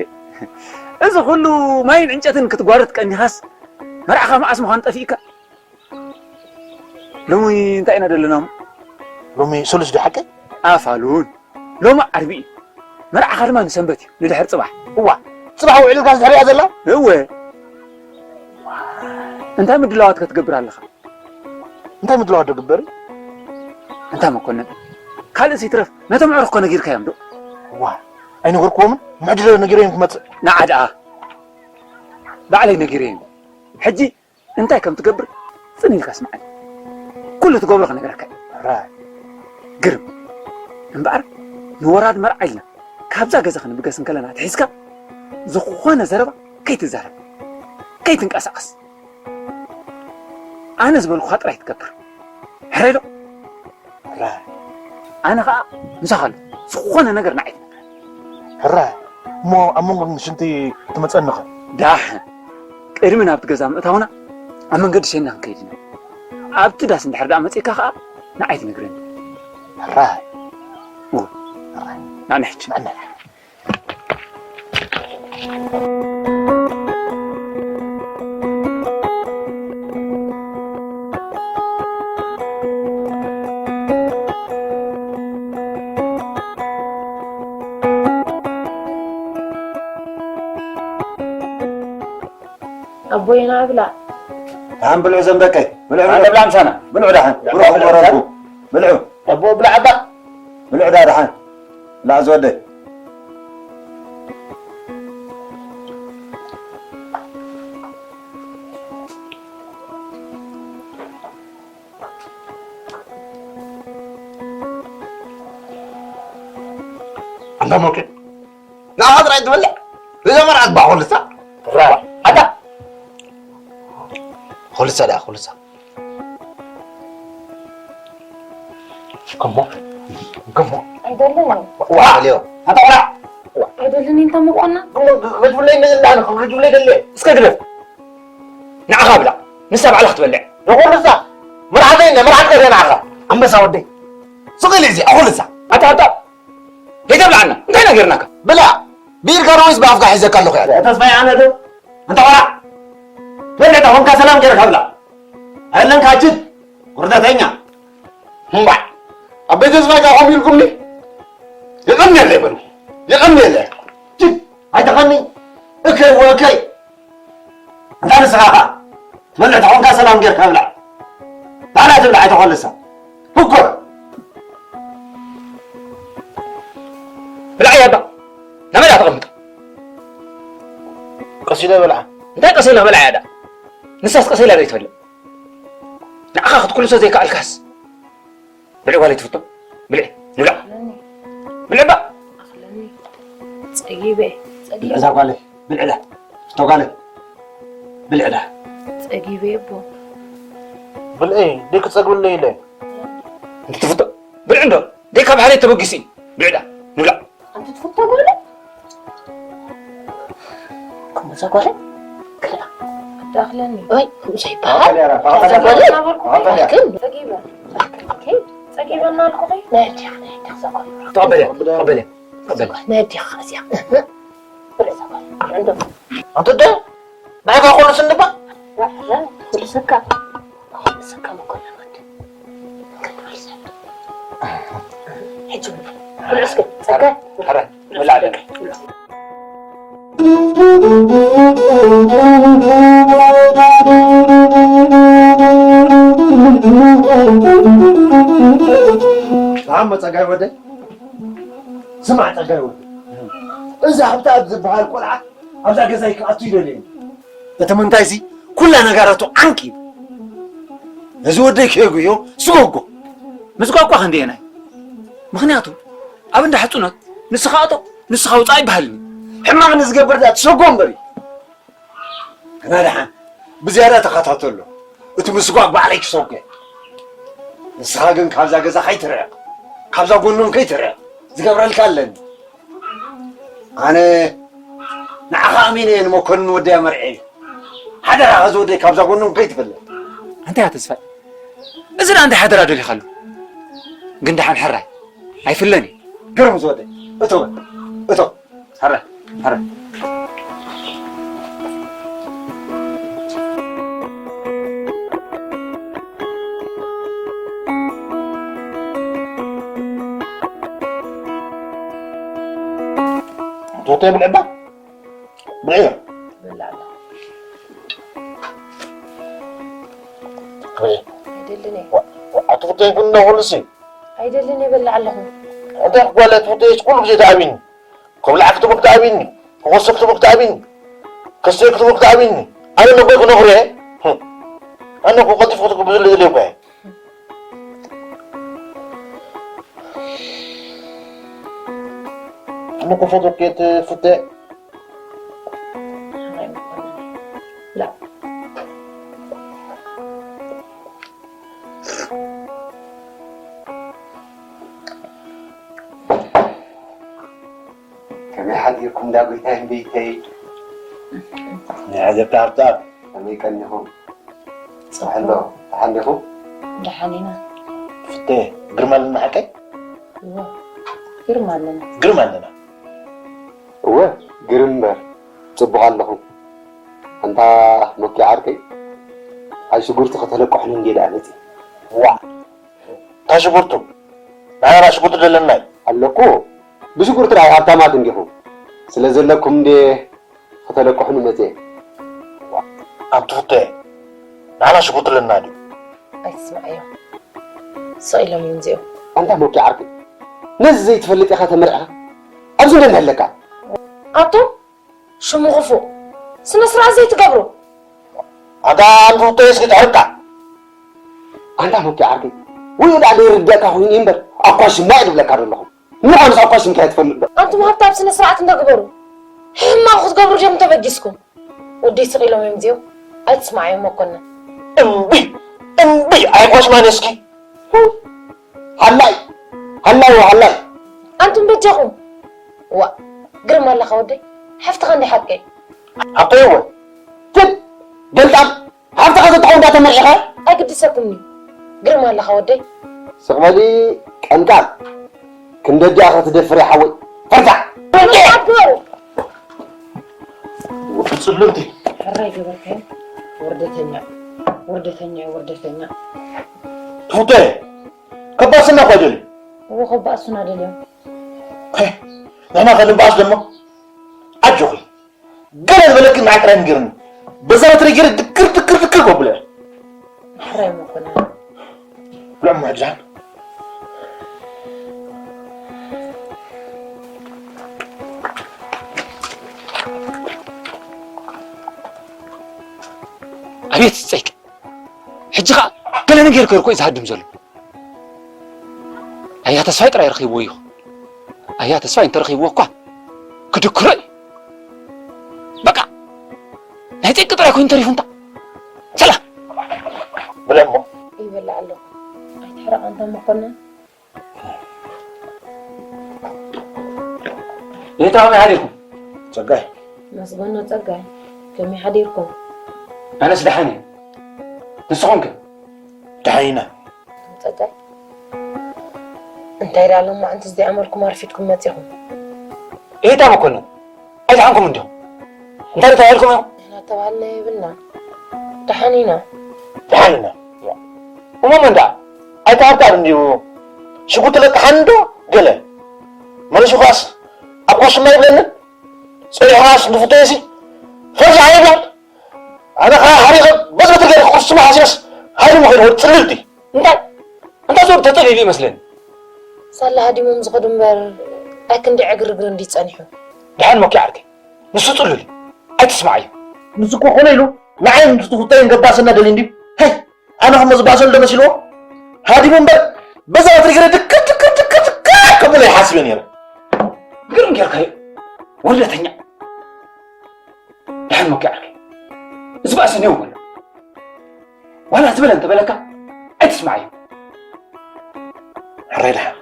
እዚ ኩሉ ማይን ዕንጨትን ክትጓርት ቀኒኻስ መርዓኻ መዓስ ምዃኑ ጠፊእካ? ሎሚ እንታይ ኢና ደለና? ሎሚ ሰሉስ ዶ ሓቀይ? ኣፋሉን። ሎሚ ዓርቢ እዩ። መርዓኻ ድማ ንሰንበት እዩ፣ ንድሕር ጽባሕ። እዋ፣ ጽባሕ ውዒልካ ድሕሪያ ዘላ? እወ። እንታይ ምድላዋት ክትገብር ኣለኻ? እንታይ ምድላዋት ዶ ግበር? እንታይ መኮንን? ካልእስ ይትረፍ፣ ነቶም ኣዕሩኽ እኮ ነጊርካዮም ዶ? እዋ፣ ኣይነገርኩዎምን? ምዕድለ ነጊረዮም ክመጽእ። ንዓ ደኣ። ባዕለይ ነጊረዮም። ሕጂ እንታይ ከም ትገብር ጽን ኢልካ ስምዓኒ። ኩሉ ትገብሮ ክነግረካ እየ። ራይ። ግርም። እምበኣር ንወራድ መርዓ ኢልና ካብዛ ገዛ ክንብገስ እንከለና ኣትሒዝካ ዝኾነ ዘረባ ከይትዛረብ፣ ከይትንቀሳቐስ። ኣነ ዝበልኩኻ ጥራይ ትገብር። ሕራይ ዶ? ሕራይ። ኣነ ኸኣ ምሳኻ ኣለኹ። ዝኾነ ነገር ንዓይ ትነግረኒ። ሕራይ። እሞ ኣብ መንጎ ሽንቲ ትመጸኒ ኸ? ዳሕ። ቅድሚ ናብቲ ገዛ ምእታውና ኣብ መንገዲ ሸይንና ክንከይድ ኢና። ኣብቲ ዳስ እንድሕር ደኣ መጺእካ ኸኣ ንዓይ ትነግረኒ። ሕራይ። እወ። ሕራይ። ንዕና ሕጂ። ንዕና። ኣቦይ፣ ና ብላዕ። ደሓን ብልዑ ዘንበቀይ፣ ብልዑ፣ ኣነ ብልዑ። ብላዕ ምሳና። ብልዑ ደሓን፣ ብልዑ፣ ብሩኽ ብልዑ፣ ወረድኩ። ብልዑ። ኣቦ፣ ብላዕ እባ። ብልዑ ዳ ደሓን። ብላዕ ዝወደይ። ኣንታ ሞኬ፣ ንዓኻ ጥራይ ትበልዕ? እዛ መርዓት በኣ ኹልሳ? ራ፣ ኣታ። ኹልሳ ደኣ፣ ኹልሳ። ከሞ፣ ከሞ። ኣይደልን። ዋ፣ ልዮ። ኣታ ቆልዓ። ኣይደልን፣ እንተ መኮና። ክትብለይ ንእላ፣ ክትብለይ ደለ። እስከ ግደፍ። ንዓኻ ብላ። ንሳ ባዕላ ክትበልዕ። ንኹልሳ። መርዓተይ፣ መርዓት ቀርየ ንዓኻ። ኣንበሳ ወደይ። ስቕ ኢለ እዚ፣ ኣኹልሳ። ኣታ፣ ኣታ። ዘይተብልዓና እንታይ ነገርናካ? ብላ። ብኢድካ ዶ ወይስ ብኣፍካ ሒዘካ ኣለኹ እያ? ተስፋይ ኣነ ዶ? ኣንታ ቆልዓ። በልዕ፣ እታ ኮንካ ሰላም ጌርካ ብላ። ኣይለንካ ጅል። ውርደተኛ። እምባዕ። ኣበይ ተስፋይ ከኣ ከምኡ ኢልኩምኒ? የቐንየለይ በሉ። የቐንየለይ። ጅል። ኣይተኸኒ። እከይ ወእከይ። እንታ ንስኻ ኸኣ ትበልዕ ተኾንካ ሰላም ጌርካ ብላዕ። ባዕላ ትብላዕ ኣይተኾልሳ። ፍኩር። ብላዕ እያ እባ። ናበይ ደኣ ተቐምጥ? ቀስ ኢለ በልዓ። እንታይ ቀስ ኢለ በልዓ እያ ደኣ? ንሳስ ቀስ ኢላ ዶ ኣይትበልዕ? ንዓኻ ክትኩልሶ ዘይከኣልካስ። ብልዒ ጓለይ ትፍቶ? ብልዒ፣ ንብላዕ። ኣኽለኒ። ብልዒ እባ። ኣኽለኒ። ጸጊበ፣ ጸጊበ። እዛ ጓለይ፣ ብልዒ እላ። ፍቶ ጓለይ። ብልዒ እላ። ጸጊበ እቦ። ብልዒ፣ ደይ ክጸግብለይ ኢለ። እንተ ትፍቶ፣ ብልዒ እንዶ፣ ደይ ካብ ሓደይ ተበጊሱ እዩ። ብልዒ እላ፣ ንብላዕ። ኣንተ ትፍቶ ጓለይ? ከምዛ ጓለይ? ክላ። ኣዳኽለኒ። ወይ፣ ከምኡ ዘይበሃል። ኣኸል ያራ፣ ኣኸል ያራ። ኣኸል ያራ። ኣክል። ጸጊበ። ኦኬ፣ ጸጊበ እናልኩኺ። ናይ ኣዴኻ፣ ናይ ኣዴኻ እዛ ጓል። ተቐበልያ፣ ተቐበልያ፣ ተቐበልያ። ናይ ኣዴኻ እዚኣ። እህ። ብልዕ እዛ ጓል። እንዶ። ኣንተ ዶ? ንዓኻ ኮነ ስንባ? ዋ፣ ዋ፣ ብልሰካ። ብልሰካ መኮነን ወዲ። ሕጂ ብልዑ እስከ፣ ጸጋይ። ሕራይ፣ ብልዑ፣ ብልዑ። ስማዕ ጸጋይ ወደይ፣ ስማዕ ጸጋይ ወደይ፣ እዚ ሃብተኣብ ዝበሃል ቆልዓ ኣብዛ ገዛይ ክኣቱ ይደልየኒ። እቲ ምንታይሲ ኩላ ነጋራቱ ዓንቂ እዩ። እዚ ወደይ ከየጉዮ ስጎጎ። ምስጓጓ ክንደየናይ? ምኽንያቱ ኣብ እንዳ ሕጹኖት ንስኻ ኣቶ ንስኻ ውጻእ ኣይበሃልን እዩ። ሕማቕ ንዝገብር ደኣ ትሰጎ እምበር እዩ። ግና ደሓን ብዝያዳ ተኸታተሎ። እቲ ምስጓግ ባዕለይ ክሰጎ። ንስኻ ግን ካብዛ ገዛ ከይትርሕቕ፣ ካብዛ ጎኖም ከይትርሕቕ ዝገብረልካ ኣለኒ። ኣነ ንዓኻ ኣሚነ እየ ንመኮንን ወደይ ኣመርዕየ። ሓደራኻ ዝወደይ ካብዛ ጎኖም ከይትፍለ። እንታይ እያ ተስፋይ? እዚ ደኣ እንታይ ሓደራ ደሊኻሉ? ግን ደሓን ሕራይ ኣይፍለን እዩ። ግርም ዝወደይ፣ እቶ፣ እቶ፣ ሕራይ፣ ሕራይ። ቶቴ ብልዕባ? ብልዕዮ። ብላዕ ኣላ። ሪኢ። ኣይደልን እየ። ዋ-፣ ዋ-፣ ኣቲ ፍተይ ግን እንዳ ኩሉሲ። ኣይደልን እየ፣ በላዕ ኣለኹ። እንታይ ጓል ኣቲ ፍተይ ኩሉ ግዜ ትኣብይኒ። ክብላዕ ክትብክ ትኣብይኒ። ክወስኽ ክትብክ ትኣብይኒ። ከስተይ ክትብክ ትኣብይኒ። ኣነ ነቦይ ክነግሮ እየ። ህም። ኣነ እኮ ቀልጢፍ ክትብክ ብዝለ ዝደልዮ እኮ እየ። ኣነ እኮ ፈትወኪ እየ ፍተ። ላ። ከመይ ሓዲርኩም እንዳ ጎይታይ እምበይተይ? ናይ ዓዘብታ ሃብታ። ከመይ ቀኒኹም? ጽቡቕ። ጽባሕ ኣሎ። ደሓን ዲኹም? ደሓን ኢና። ፍተ፣ ግርማ ኣለና ሓቀይ? እወ፣ ግርማ ኣለና። ግርማ ኣለና። እወ፣ ግርም እምበር። ጽቡቕ ኣለኹም። ኣንታ ሞኪ ዓርከይ፣ ኣብ ሽጉርቲ ከተለቅሑኒ እንድየ ደኣ መጺእ። ዋ፣ እንታይ ሽጉርቱ? ንዓና ሽጉርቲ ደለና እዩ። ኣለኩ፣ ብሽጉርቲ ደኣ ሃብታማት እንዲኹም። ስለ ዘለኩም እንድየ ከተለቅሑኒ መጺኤ። ኣንቲ ፍቶየ፣ ንዓና ሽጉርቲ ኣለና ድዩ? ኣይትስምዓዮም። ስቕ ኢሎም እዮም እዚኦም። ኣንታ ሞኪ ዓርከይ፣ ነዚ ዘይትፈልጥ ኢኻ ተመርዕኻ? ኣብዚ እንደ ንህለካ። ኣቶም ሽሙ ክፉእ፣ ስነ ስርዓት ዘይትገብሩ። ኣንታ ኣንቲ ፍቶየ፣ እስኪ ትሕርቃ። ኣንታ ሞኪ ዓርከይ፣ ወይ ደኣ ዘይርድኣካ ኮይኑ እዩ እምበር፣ ኣኳ ሽማ እየ ዝብለካ ዘለኹ። ንምዃንስ ኣኳ ሽምካ እየ ትፈልጥ ዶ? ኣንቱም ሃብታም ስነ ስርዓት እንዳ ግበሩ። ሕማቕ ክትገብሩ ድዮም ተበጊስኩም? ወደይ ስቕ ኢሎም እዮም እዚኦም። ኣይትስምዓዮም መኮንን። እምቢ፣ እምቢ፣ ኣይኮስማን እስኪ። ሃላይ፣ ሃላይ፣ ሃላይ። ኣንቱም በጃኹም። ዋ፣ ግርም ኣለኻ ወደይ። ሓፍትኻ እንዲ ሓቀይ። ሓቀይ እወ። ትድ፣ ገልጣም። ሃብትኻ ተትኸውን ዳ ተመርዒኻ? ኣይግድሰኩምኒ። ግርም ኣለኻ ወደይ። ስቕ በሊ ቀንቃል። ክንደዲኣ ኸትደፍር ሓወይ። ፈርታ! ኣትግበሩ። ጽልምቲ። ሕራይ ገበርካዮ። ወርደተኛ። ወርደተኛ፣ ወርደተኛ። ትኹተ፣ ከባስና እኳ ደልዩ። እዎ፣ ከባእሱና ደልዮም። ሄ፣ ንሕና ከንባኣስ ደሞ? ኣጆኺ። ገለ ዝበለኪ ንዓይ ጥራይ ንገርኒ። በዛ በትሪ ገይረ ድክር፣ ድክር፣ ድክር ከብሎ እየ። ሕራይ መኮነን። ብልዑ እሞ ሕጂ ደሓን። ኣቤት ጸይቂ። ሕጂ ኸኣ ገለ ነገር ገይሩ እኮ እዩ ዝሃድም ዘሎ። ኣያ ተስፋይ ጥራይ ረኺብዎ እዩ። ኣያ ተስፋይ እንተረኺብዎ እኳ ክድክሮ እዩ። በቃ ናይ ጸይቂ ጥራይ ኮይኑ ተሪፉ እንታ። ሰላም። ብለሞ። ይበልዕ ኣለኹ። ኣይትሕረቕ ኣንታ መኮነን። የታ ከመይ ሓዲርኩም? ጸጋይ። መስገኖ ጸጋይ፣ ከመይ ሓዲርኩም? ኣነስ ደሓን እየ። ንስኹም ከ? ደሓን ኢና። ጸጋይ፣ እንታይ ደኣ ሎማዕንቲ እዚኣ መልኩም ኣርፊድኩም መጺኹም? ኤታ መኮነን፣ ኣይደሓንኩም እንዲኹም? እንታይ ተባሂልኩም ኢኹም? ንሕና ተባህልና የብልና። ደሓን ኢና። ደሓን ኢና። እሞ መን ደኣ? ኣይተሃብታብ እንድዩ። ሽጉጥ ለቅሓኒ ዶ ገለ መለሱ ኳስ ኣብ ኳስ ሽማ ይብለኒ ጸኒሑ ኳስ ንፍቶየሲ ፈዚ ኣይብላን ኣነ ኸዓ ሓሪቐ በዚ በትሪ ገይረ ክቕስማ ሓሲበስ ሃዲሙ ከይዱ ወዲ ጽልልቲ እንታይ እንታይ ዞር ተጸሊሉ ይመስለኒ ሳላ ሃዲሞም ዝኸዱ እምበር ኣይ ክንዲ ዕግርግር እንዲ ጸኒሑ ድሓን ሞኪ ዓርከይ ንሱ ጽሉል እዩ ኣይትስማዓዮ ንሱ እኮ ኮነ ኢሉ ንዓይ ንፍቶየን ገባስና ደልዩ እንድዩ ሀይ ኣነ ከም ዝባሰሉ ዶ መሲልዎ ሃዲሙ እምበር በዛ በትሪ ገይረ ድክር ድክር ድክር ድክር ከምኡ ኢለ ይሓስብ እየ ነይረ ግርም ጌርካዮ ወለተኛ ድሓን ሞኪ ዓርከይ እዚ ባእሲ ኔው በሎ ዋላ ዝበለ እንተበለካ ኣይትስማዓዮ ሕራይ ድሓን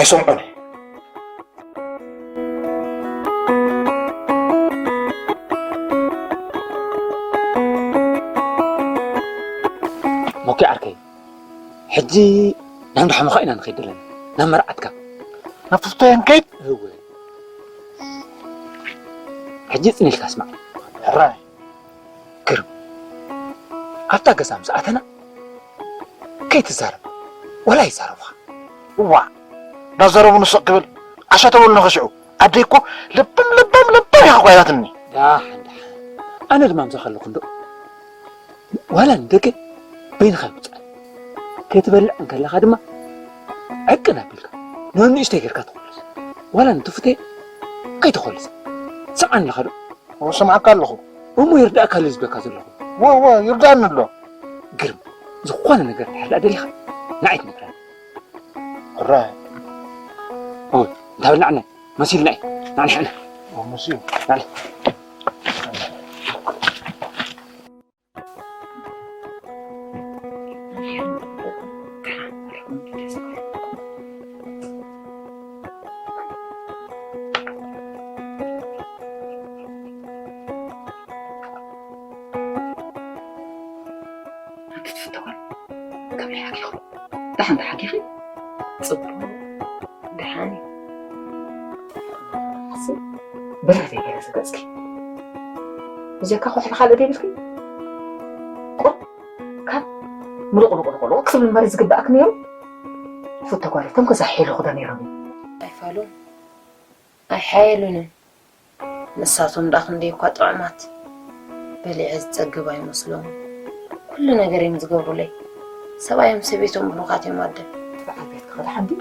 ኣይሰምዖን እየ ሞኪ ዓርከይ ሕጂ ናብ እንዳ ሓሙኻ ኢና ንኸይድ ዘለና ናብ መርዓትካ ናብ ፍፍቶየን ከይድ እወ ሕጂ ጽን ኢልካ ስማዕ ሕራይ ግርም ኣብታ ገዛ ምስ ኣተና ከይትዛረብ ወላ ይዛረቡኻ እዋ እንዳዘረቡ ንስቕ ክብል ዓሻ ተበሉ ንኸሽዑ ኣደይ እኮ ለባም ለባም ለባም ኢኻ ጓይላትኒ ዳሓን ዳሓን ኣነ ድማ ምሳኻ ኣለኹ እንዶ ዋላ ንደገ በይንኻ ይውፅኣል ክትበልዕ እንከለኻ ድማ ዕቅን ኣቢልካ ንንእሽተይ ጌርካ ትኾልስ ዋላ ንትፍቴ ኣይትኾልስ ስምዓኒ ኣለኻ ዶ ስምዓካ ኣለኹ እሞ ይርዳእካ ኣሎ ዝብለካ ዘለኹ ወ ወ ይርዳእኒ ኣሎ ግርም ዝኾነ ነገር እንድሕር ደኣ ደሊኻ ንዓይ ትነግረኒ ሕራይ እንታይ በል ንዓናይ መሲልና እዩ ንዓንሕና መሲሉ ኣንቲ ትፍተዋ ከመይ ሓኪኹ ደሓን ተሓኪኺ ጽቡቕ ደሓን እዩ በረኸተይ ገለ ዝገጽኪ ብጀካ ኩሕሊ ካልእ ደይብልኪ ቁር ካብ ምሉቕ ልቑ ልቑ ክትብል እምበር ዝግባእክ ነይሩ ፍቶ ጓል እቶም ገዛ ሒሉ ክዶ ነይሮም ኣይፋሉን ኣይሓየሉንን ንሳቶም ደኣ ክንደይ እኳ ጥዑማት በሊዐ ዝጸግብ ኣይመስሎም ኩሉ ነገር እዮም ዝገብሩለይ ሰብኣዮም ሰበይቶም ብሩኻት እዮም ኣደ በዓል ቤትካ ከደሓን ድዩ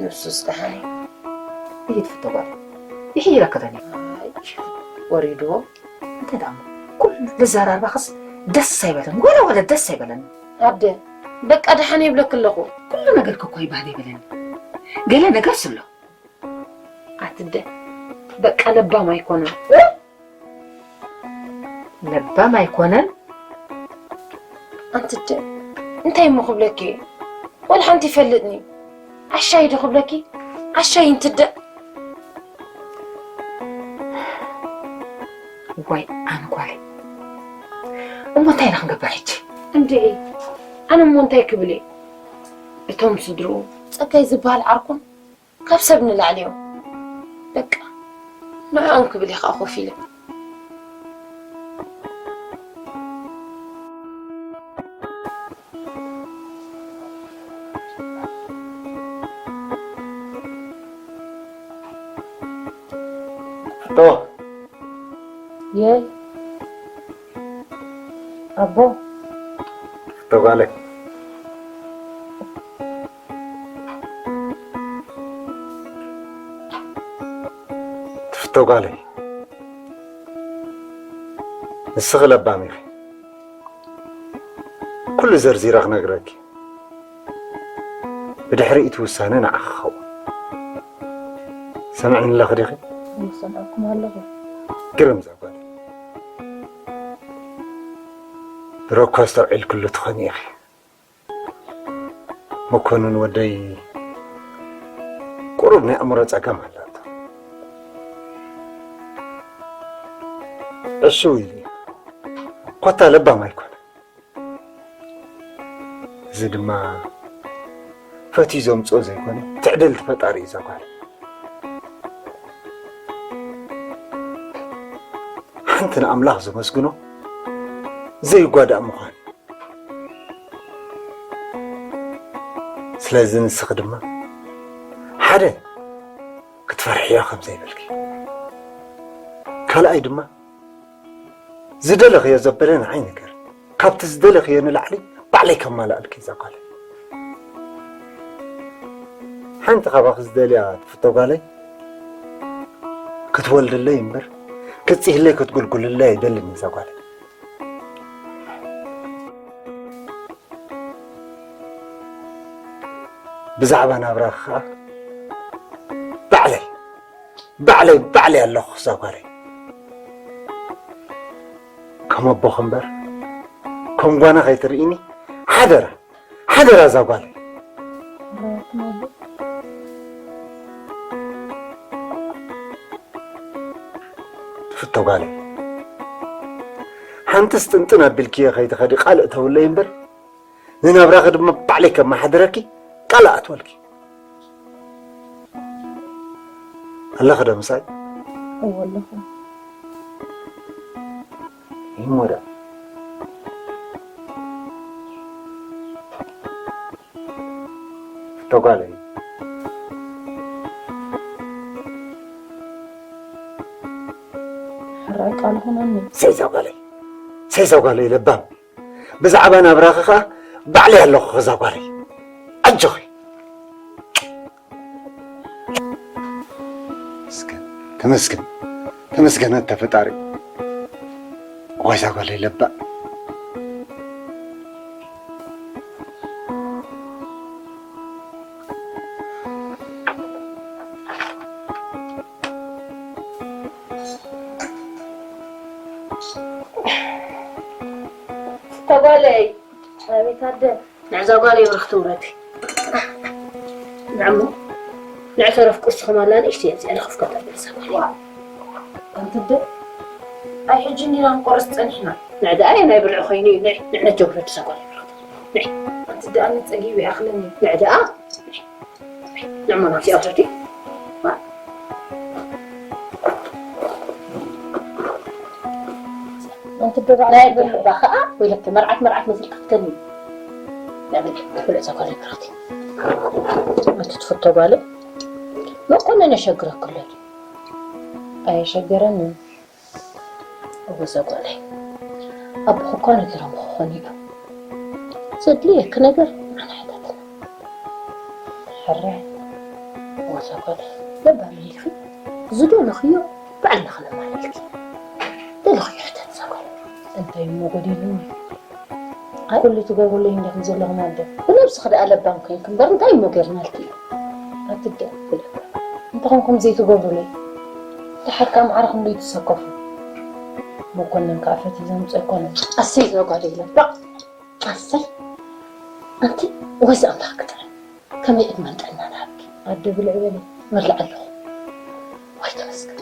ንሱስ ደሓን እዩ ይሂድ ፍቶ ጓል ይሕይረካ ዳኒ ወሪድዎ እንታይ ደኣ ኩሉ ዘራርባኽስ ደስ ኣይበለን ወላ ወላ ደስ ኣይበለኒ ኣደ በቃ ደሓን ይብለክ ኣለኹ ኩሉ ነገርክ እኮ ይባህል ይበለኒ ገለ ነገር ስሎ ኣትደ በቃ ለባም ኣይኮነን ለባም ኣይኮነን ኣንትደ እንታይ እሞ ክብለኪ ወላ ሓንቲ ይፈልጥኒ ዓሻይ ዶ ክብለኪ ዓሻይ እንትደ ዋይ ኣነ ጓለይ እሞ እንታይ ኢና ክንገብር ሕጂ እንዴ ኣነ እሞ እንታይ ክብል እየ እቶም ስድርኡ ጸጋይ ዝበሃል ዓርኩም ካብ ሰብ ንላዕሊ እዮም በቃ ንዕኦም ክብል እየ ከዓ ኮፍ ኢለ ፍቶ የይ ኣቦ ፍቶ ጓለይ ትፍቶ ጓለይ ንስኺ ለባም ኢኺ ኩሉ ዘርዚረ ክነግረኪ ብድሕሪ እቲ ውሳነ ንዓኺ ክኸውን ሰምዕኒ ኣለኺ ዲኺ ይሰምዐኩም ኣለኹ ግርም እዛ ጓል ድሮ እኳ ኣስተውዒልክሉ ትኾኒ ኢኺ መኮንን ወደይ ቁሩብ ናይ ኣእምሮ ጸገም ኣላቶ ዕሽው ኢሉ ኮታ ለባም ኣይኮነ እዚ ድማ ፈትዩ ዘምጽኦ ዘይኮነ ትዕድልቲ ፈጣሪ እዩ ዘጓል ሓንቲ ንኣምላኽ ዘመስግኖ ዘይጓዳእ ምዃን ስለዚ ንስኺ ድማ ሓደ ክትፈርሕዮ ከም ዘይብልኪ፣ ካልኣይ ድማ ዝደለኽዮ ዘበለ ንዓይ ንገር። ካብቲ ዝደለኽዮ ንላዕሊ ባዕለይ ከማልኣልኪ እዛ ጓለይ። ሓንቲ ካባኺ ዝደልያ ትፍቶ ጓለይ፣ ክትወልድለይ እምበር ክትጽህለይ ክትጉልጉልለይ ኣይደልን እዛ ጓለይ። ብዛዕባ ናብራኺ ኸኣ ባዕለይ ባዕለይ ባዕለይ ኣለኹ እዛ ጓለይ። ከም ኣቦኺ እምበር ከም ጓና ከይትርእይኒ ሓደራ፣ ሓደራ እዛ ጓለይ። ትፍቶ ጓለይ፣ ሓንትስ ጥንጥን ኣቢልክዮ ከይትኸዲ ቃል እተውለይ እምበር፣ ንናብራኺ ድማ ባዕለይ ከመሓድረኪ ቃል እኣትወልኪ። ኣለኺ ዶ ምሳይ? እወ ኣለኹ። ይሞዳ። ፍቶ ጓለይ። ሕራይ ቃል ሆነኒ። ሰይዛ ጓለይ። ሰይዛ ጓለይ ለባም። ብዛዕባ ናብራኺ ኸኣ ባዕለይ ኣለኹ እዛ ጓለይ። ኣጆኺ። ተመስገን፣ ተመስገን፣ ተመስገን ኣንታ ፈጣሪ። ዋይ እዛ ጓለይ ለባም። ተጓለይ። ኣቤት ኣደ። ንዕዛ ጓለይ ብርኽቲ ምረቲ። ንዕሞ፣ ንዕተረፍ ቁርስኹም ኣላ ንእሽተይ እዚኣ ንኽፍከታ ብልሳ ጓለይ። ኣንቲ ኣደ፣ ኣይ ሕጂ እንዲና ንቆርስ ጸኒሕና። ንዕዳ ኣየ ናይ ብልዒ ኮይኑ እዩ። ንዕ፣ ንዕነት ጀምሮ ድሳ ጓለይ ብርኽቲ። ንዕ። ኣንቲ ኣደ፣ ኣነ ጸጊበ ይኣኽለኒ። ንዕዳ፣ ንዕ። ንዕሞ ናብቲ ኣውረዲ። ኣንቲ ኣደ፣ ባዕላ ናይ ይበልዕ። ብልዕባ ኸኣ ወይለኪ መርዓት መርዓት መሲልካ ክትከኒ። ንዕሞ ብልዕ እዛ ጓለይ ብርኽቲ። ኣንቲ ትፍቶ ጓለይ መኮነን የሸግረኪ ኣሎ ድዩ? ኣየሸገረንን። እወ እዛ ጓለይ፣ ኣቦኺ እኳ ነጊሮም ክኾኑ እዮም። ዘድልየኪ ነገር ኣነ ሕተትኒ። ሕራይ። እወ እዛ ጓለይ፣ ለባም ኢልኺ ዝደለኽዮ ባዕልና ክነማልልኪ። ደለኽዮ ሕተት እዛ ጓለይ። እንታይ እሞ ጎዲሉኒ? ኣይ፣ ኩሉ ትገብሩለይ እንዲኹም ዘለኹም ኣደ። ብነብስኺ ደኣ ለባም ኮይንኪ እምበር እንታይ እሞ ጌርናልኪ? ኣትደ ኩለካ። እንተኾንኩም ዘይትገብሩለይ፣ ደሓር ከኣ ማዕረኹም ዘይትሰከፉ። መኮነን ከኣ ፈትዩ ዘምጾ ኣይኮነን። ኣሰይ እዛ ጓለይ ለባም። ኣሰይ። ኣንቲ ወዚ ኣምላኽ ክጥዕም። ከመይ ዕድመን ጥዕናን ሃብኪ። ኣደ ብልዒ በሊ። መላእ ኣለኹ። ወይ ተመስገን።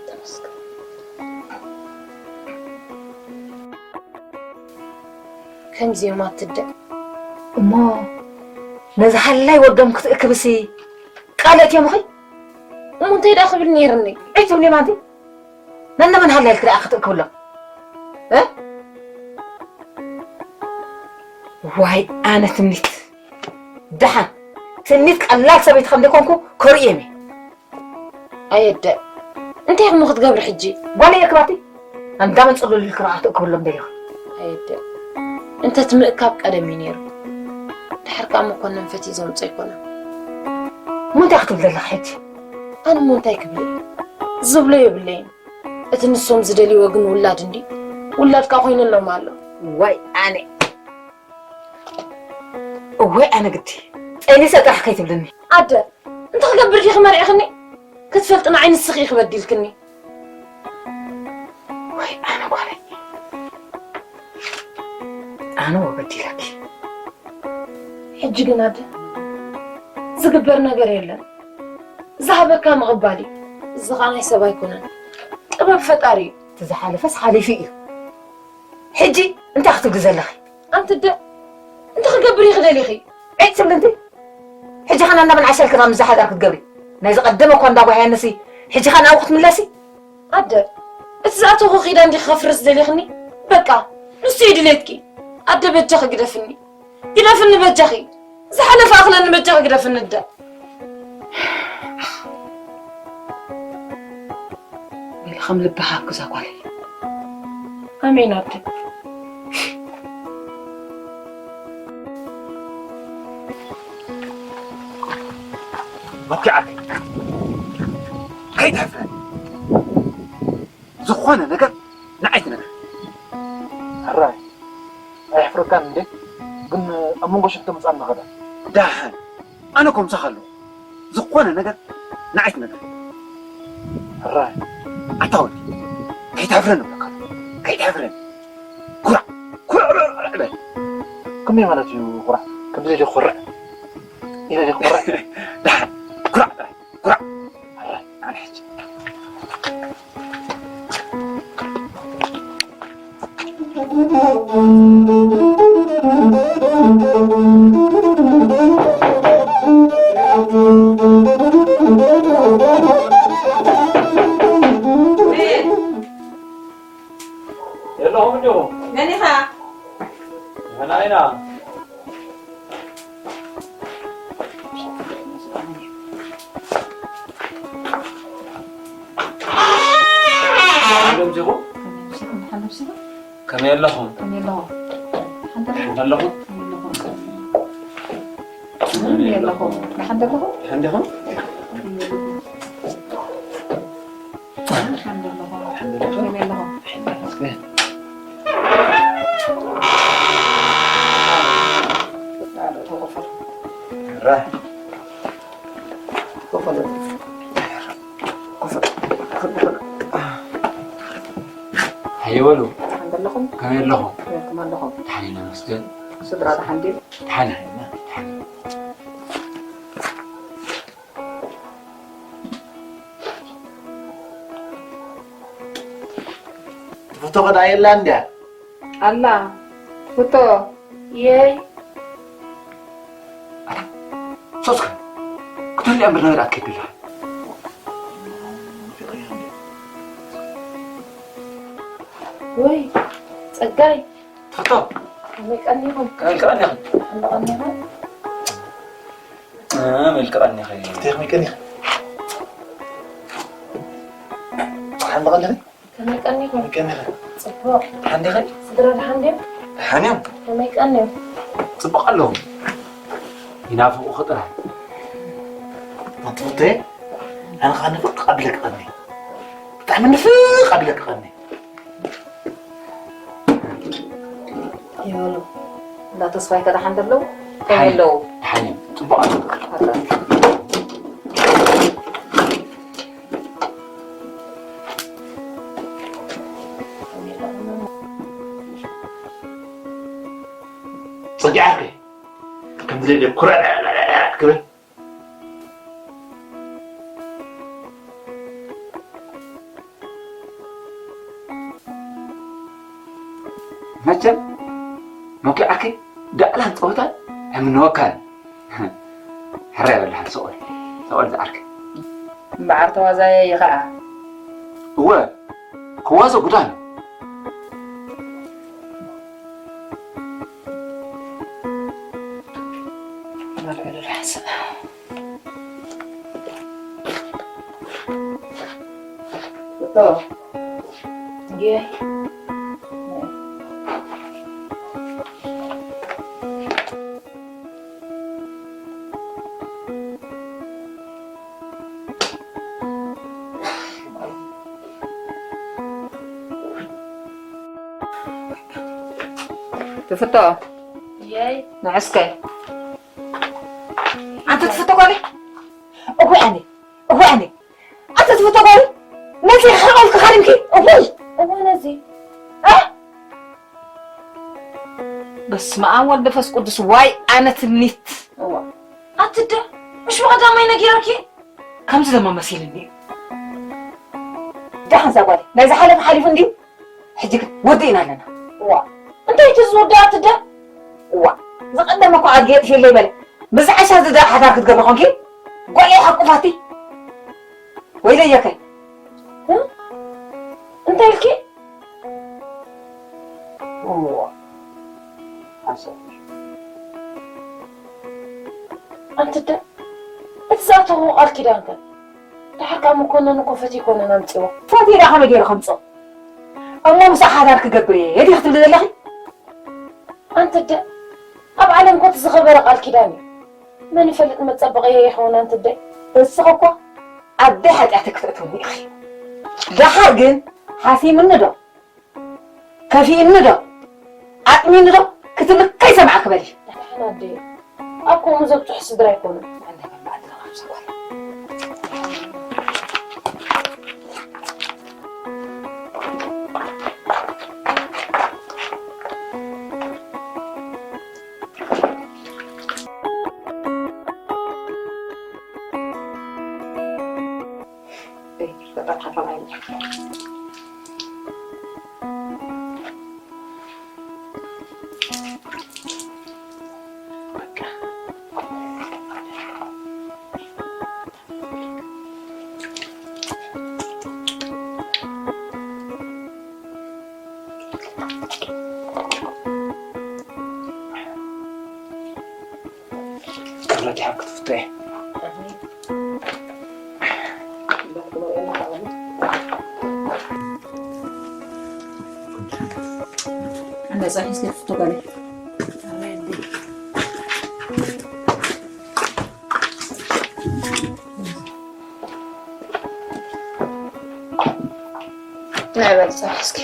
ተመስገን። ከምዚ እዮም ኣትደ። እሞ ነዚ ሃላይ ወዶም ክትእክብሲ ቃል ኣእትዮምኺ? እሞ እንታይ ደኣ ክብል ነይርኒ? እንታይ ትብሊ ማንቲ? ነነመን ሃላይ ኢልኪ ደኣ ክትእክብሎም? እ? ዋይ ኣነ ትምኒት። ደሓን ትምኒት ቀላል ሰበይቲ ከም ደይኮንኩ ከርእዮም እየ። ኣየደ፣ እንታይ ኢኹም ክትገብሪ ሕጂ? ጓለይ እየ ክባቲ፣ ኣንዳመን ጽሉል ኢልኪ ደኣ ክትእክብሎም ደሊኺ? ኣየደ፣ እንተ እቲ ምእካብ ቀደም እዩ ነይሩ። ድሓር ከኣ መኮነን ፈትዩ ዘምጾ ኣይኮነን። እሞ እንታይ ክትብል ዘለኺ ሕጂ? ኣነ እሞ እንታይ ክብል እየ? ዝብሎ የብለይን። እቲ ንሶም ዝደልይዎ ግን ውላድ እንድዩ። ውላድ ከኣ ኮይኑሎም ኣሎ። ዋይ ኣነ። እወይ ኣነ ግዲ ጸኒሰ ጥራሕ ከይትብልኒ። ኣደ፣ እንተ ክገብር ዲኺ መሪዕኽኒ? ክትፈልጢ ንዓይ ንስኺ ኢኺ በዲልክኒ። ወይ ኣነ ጓለይ። ኣነ ወበዲለኪ። ሕጂ ግን ኣደ፣ ዝግበር ነገር የለን። ዝሃበካ ምቕባል እዩ። እዚ ኸኣ ናይ ሰብ ኣይኮነን። ጥበብ ፈጣሪ እዩ። እቲ ዝሓለፈስ ሓሊፉ እዩ። ሕጂ እንታይ ክትብሊ ዘለኺ? ኣንቲ ኣደ፣ እንታይ ክገብር ኢኺ ደሊኺ? ዒጭ ትብሊ እንቲ? ሕጂ ኸ ናናበን ዓሻልክና ምስ ዝሓዳር ክትገብሪ? ናይ ዝቐደመ እኳ እንዳጓህያንሲ፣ ሕጂ ኸ ናብኡ ክትምለሲ? ኣደ፣ እቲ ዝኣተኹ ኺዳን ዲኺ ከፍርስ ደሊኽኒ? በቃ፣ ንሱ እዩ ድሌትኪ። ኣደ፣ በጃኺ ግደፍኒ። ግደፍኒ በጃኺ። ዝሓለፈ ኣኽለኒ በጃኺ ግደፍኒ እደ። በሊ ከም ልብኻ ኣግዛ ጓለይ። ኣሜን ኣደ። መኪዓት ከይትሕፍረኒ። ዝኾነ ነገር ንዓይ ትነግር። ሕራይ ኣየሕፍረካን እንዴ? ግን ኣብ መንጎ ሽፍተ ምጻን ንኸዳ። ዳሓን ኣነ ኮምሳኻ ኣለኹ። ዝኾነ ነገር ንዓይ ትነግር። ሕራይ ኣታ ወዲ ከይትሕፍረኒ እብለካ። ከይትሕፍረኒ። ኩራዕ ኩራዕ በል። ከመይ ማለት እዩ ኩራዕ? ከምዚ ኢለ ክኮርዕ ኢለ ድየ ክኮርዕ? ዳሓን ኩራዕ ጥራይ ኩራዕ። ኣነ ሕጂ የለኹም እንዲኹም መን ኢኻ? ንሕና ኢና። ከመይ ኣለኹም? ከመይ ኣለኹም? ደሓን ዲኹም? ሃየ በሉ። ደሓን ኣለኹም? ከመይ ኣለኹም? ከመይ ኣለኹም? ደሓን ኢና ነመስግን። ስድራ ደሓን ድዩ? ደሓን ኢና፣ ደሓን። ትፍቶ ከ ደኣ የላን ድያ? ኣላ ፍቶ የይ ሶስከ ክትህልያ እምበር ነገር ኣትከይድ ኣለኻ። ወይ ጸጋይ ትፍቶ ከመይ ቀኒኹም? ከመይ ቀኒኹም? ከመይ ቀኒኹም? ከመይ ቀኒኺ? ከመይ ቀኒኺ? ሓንቲ ቀኒኺ? ከመይ ቀኒኹም? ከመይ ቀኒኺ? ጽቡቕ። ደሓን ዲኺ? ስድራ ደሓን ድዮም? ደሓን እዮም። ከመይ ቀንዮም? ጽቡቕ ኣለዉ። ይናፍቑኺ ጥራይ። ኣንቱቴ ኣነ ኸኣ ንፍቕ ኣብለኪ ቀኒ። ብጣዕሚ ንፍቕ ኣብለኪ ቀኒ። ይበሉ። እንዳ ተስፋይ ከ ደሓን ደለዉ? ከመይ ኣለዉ? ደሓን እዮም። ጽቡቕ ኣለዉ። ጸጊዓኪ ከም ዝደልየ ኩርዕ ክብል መቸም መኪዓኪ ዳዕላን ጸወታን ኣይምነወካን። ሕራይ በላሓን ሰቆል ሰቆል ዝዓርከይ። እምበዓር ተዋዛየ እየ ኸዓ። እወ ክዋዞ ጉዳን። ትፍቶ የይ ንዕስከ ኣንተ ትፍቶ ጓለይ እኮ ኣነ እኮ ኣነ ኣንተ ትፍቶ ጓለይ ነዚ ሓቆልክ ካሪምኪ እኮ እኮ ነዚ እ በስመ ኣብ ወልድ መንፈስ ቅዱስ ዋይ ኣነ ትምኒት እዋ ኣትደ ምሽ ብቐዳማይ ነጊረኪ ከምዚ ደሞ መሲልኒ እዩ ደሓን ዛጓለይ ናይ ዝሓለፈ ሓሊፉ እንድዩ ሕጂ ግን ወዲእና ኣለና። እዋ እንታይ እቲ ዝወዳእ ትደ? እዋ ዝቐደመ እኮ ኣድጊ የጥፊለይ በለ። ብዛዕሻ ዝዳ ሓዳር ክትገብሪ ኮንኪ ጓል ሓቁፋቲ ወይለየከይ እንታይ ኢልኪ? እዋ ሓሳብ ኣንተ ደ እቲ ዝኣተኹ ቃል ኪዳን ከ? ደሓር ካብ መኮነን እኮ ፈትዩ ኣይኮነን ኣምጺዎ። ፈትዩ ደኣ ከመይ ገይሩ ከምጽኦ? እሞ ምስኣ ሓዳር ክገብር እየ ዲኺ ክትብሊ ዘለኺ? ኣንተ ደ ኣብ ዓለም እኮ እቲ ዝኸበረ ቃል ኪዳን እዩ። መን ይፈልጥ መጸበቐየ ይኸውን ኣንተ ደ? እስኺ እኮ ኣደይ ሓጢኣተይ ክተእትውኒ ኢኺ። ደሓር ግን ሓሲምኒ ዶ? ከፊእኒ ዶ? ኣጥሚኒ ዶ? ክትብሊ ከይሰማዕኪ በሊ። ደሓን ኣደይ፣ ኣብ ከምኡ ዘብጽሑ ስድራ ኣይኮኑን። ክረዲኣ ክትፍቶ እየ። እንዳ ጸኒሕስ ክትፍቶ ጓለይ። ናይ በል ጸኒሕ እስኪ።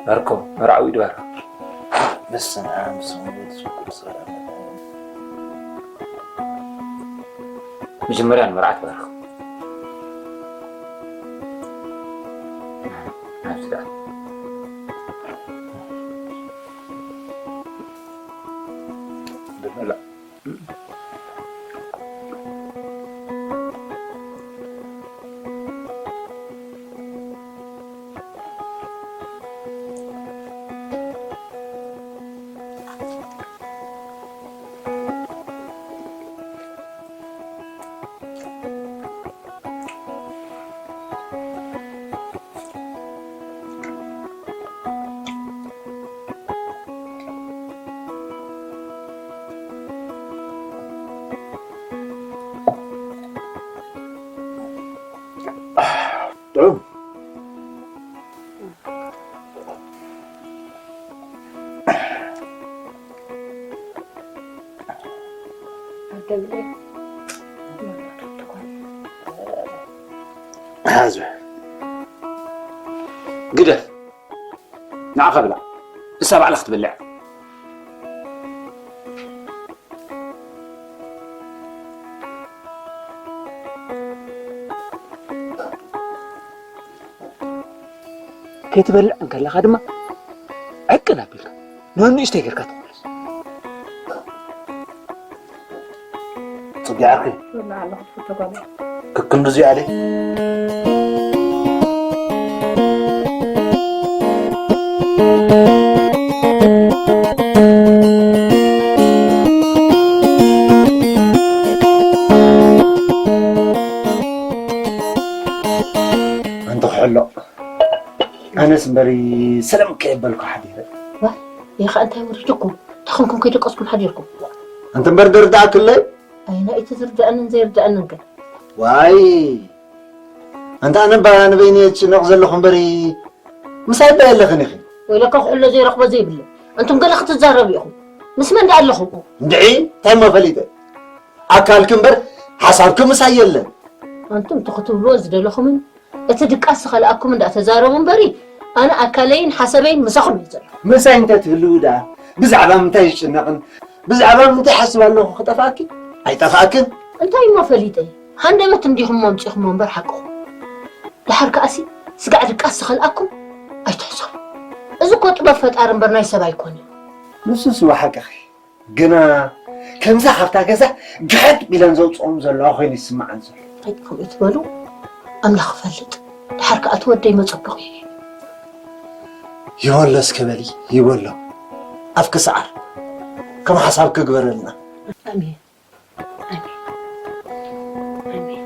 ባርኮ፣ መርዓዊ ድባርኮ። በስመ ኣብ ወወልድ ወመንፈስ ቅዱስ። መጀመርያ ንመርዓት ባርኮ። ናብዚ ደኣ። ጥዑም። ኣደብለ። ሓዝ። ግደፍ። ንዓኻ ብላዕ። እሳ ባዕላ ክትበልዕ። ክትበልዕ እንከለኻ ድማ ዕቅን ኣቢልካ ንንእሽተይ ጌርካ ትመልስ። ጽጊ ዓርኪ። ክክንዱ እዚኣ ድየ? ኣንቲ ክሕሎ። ኣነስ እምበሪ ሰላም ከየበልኩ ሓዲረ። ዋ፣ ይኸ እንታይ ወሪድኩም? እንታይ ኮንኩም ከይደቀስኩም ሓዲርኩም? ኣንቲ እምበር ደርዳእክለይ? ኣይና እቲ ዝርዳእንን ዘይርዳእንን ከ? ዋይ፣ ኣንታ ኣነ እባ ንበይነይ እጭነቕ ዘለኹ እምበሪ ምሳይ እባ የለኽን ኢኺ። ወይለካ ክሕሎ ዘይረኽቦ ዘይብለ። ኣንቱም ገለ ክትዛረቡ ኢኹም። ምስ መን ደኣ ኣለኹም? እንድዒ፣ እንታይ እሞ ፈሊጠ? ኣካልኪ እምበር ሓሳብኪ ምሳይ የለን። ኣንቱም እቲ ክትብልዎ ዝደለኹምን እቲ ድቃስ ዝኸልኣኩም እንዳተዛረቡ እምበሪ፣ ኣነ ኣካለይን ሓሳበይን ምሳኹም እዩ ዘሎ። ምሳይ እንተ ትህልዊ ደኣ ብዛዕባ ምንታይ ይጭነቕን ብዛዕባ ምንታይ ሓስብ ኣለኹ ክጠፍኣኪ? ኣይጠፍኣክን። እንታይ እሞ ፈሊጠ? ሃንደበት እንዲኹም ኣምጺኹሞ እምበር ሓቅኹም። ደሓር ከኣሲ ስጋዕ ድቃስ ዝኸልኣኩም ኣይትሕሰቡ። እዚ እኮ ጥበብ ፈጣሪ እምበር ናይ ሰብ ኣይኮነን። ንሱስ እወ ሓቅኺ። ግና ከምዛ ካብታ ገዛ ግሕጥ ቢለን ዘውፅኦም ዘለዋ ኮይኑ ይስምዓን ዘሎ። እንታይ ከምኡ ትበሉ? ኣምላኽ ክፈልጥ፣ ድሓር ከኣ እቲ ወደይ መጸበቒ እዩ። ይበሎ እስከ በሊ፣ ይበሎ። ኣፍኪ ሰዓር። ከም ሓሳብኪ ግበረልና። ኣሜን። ኣሜን። ኣሜን።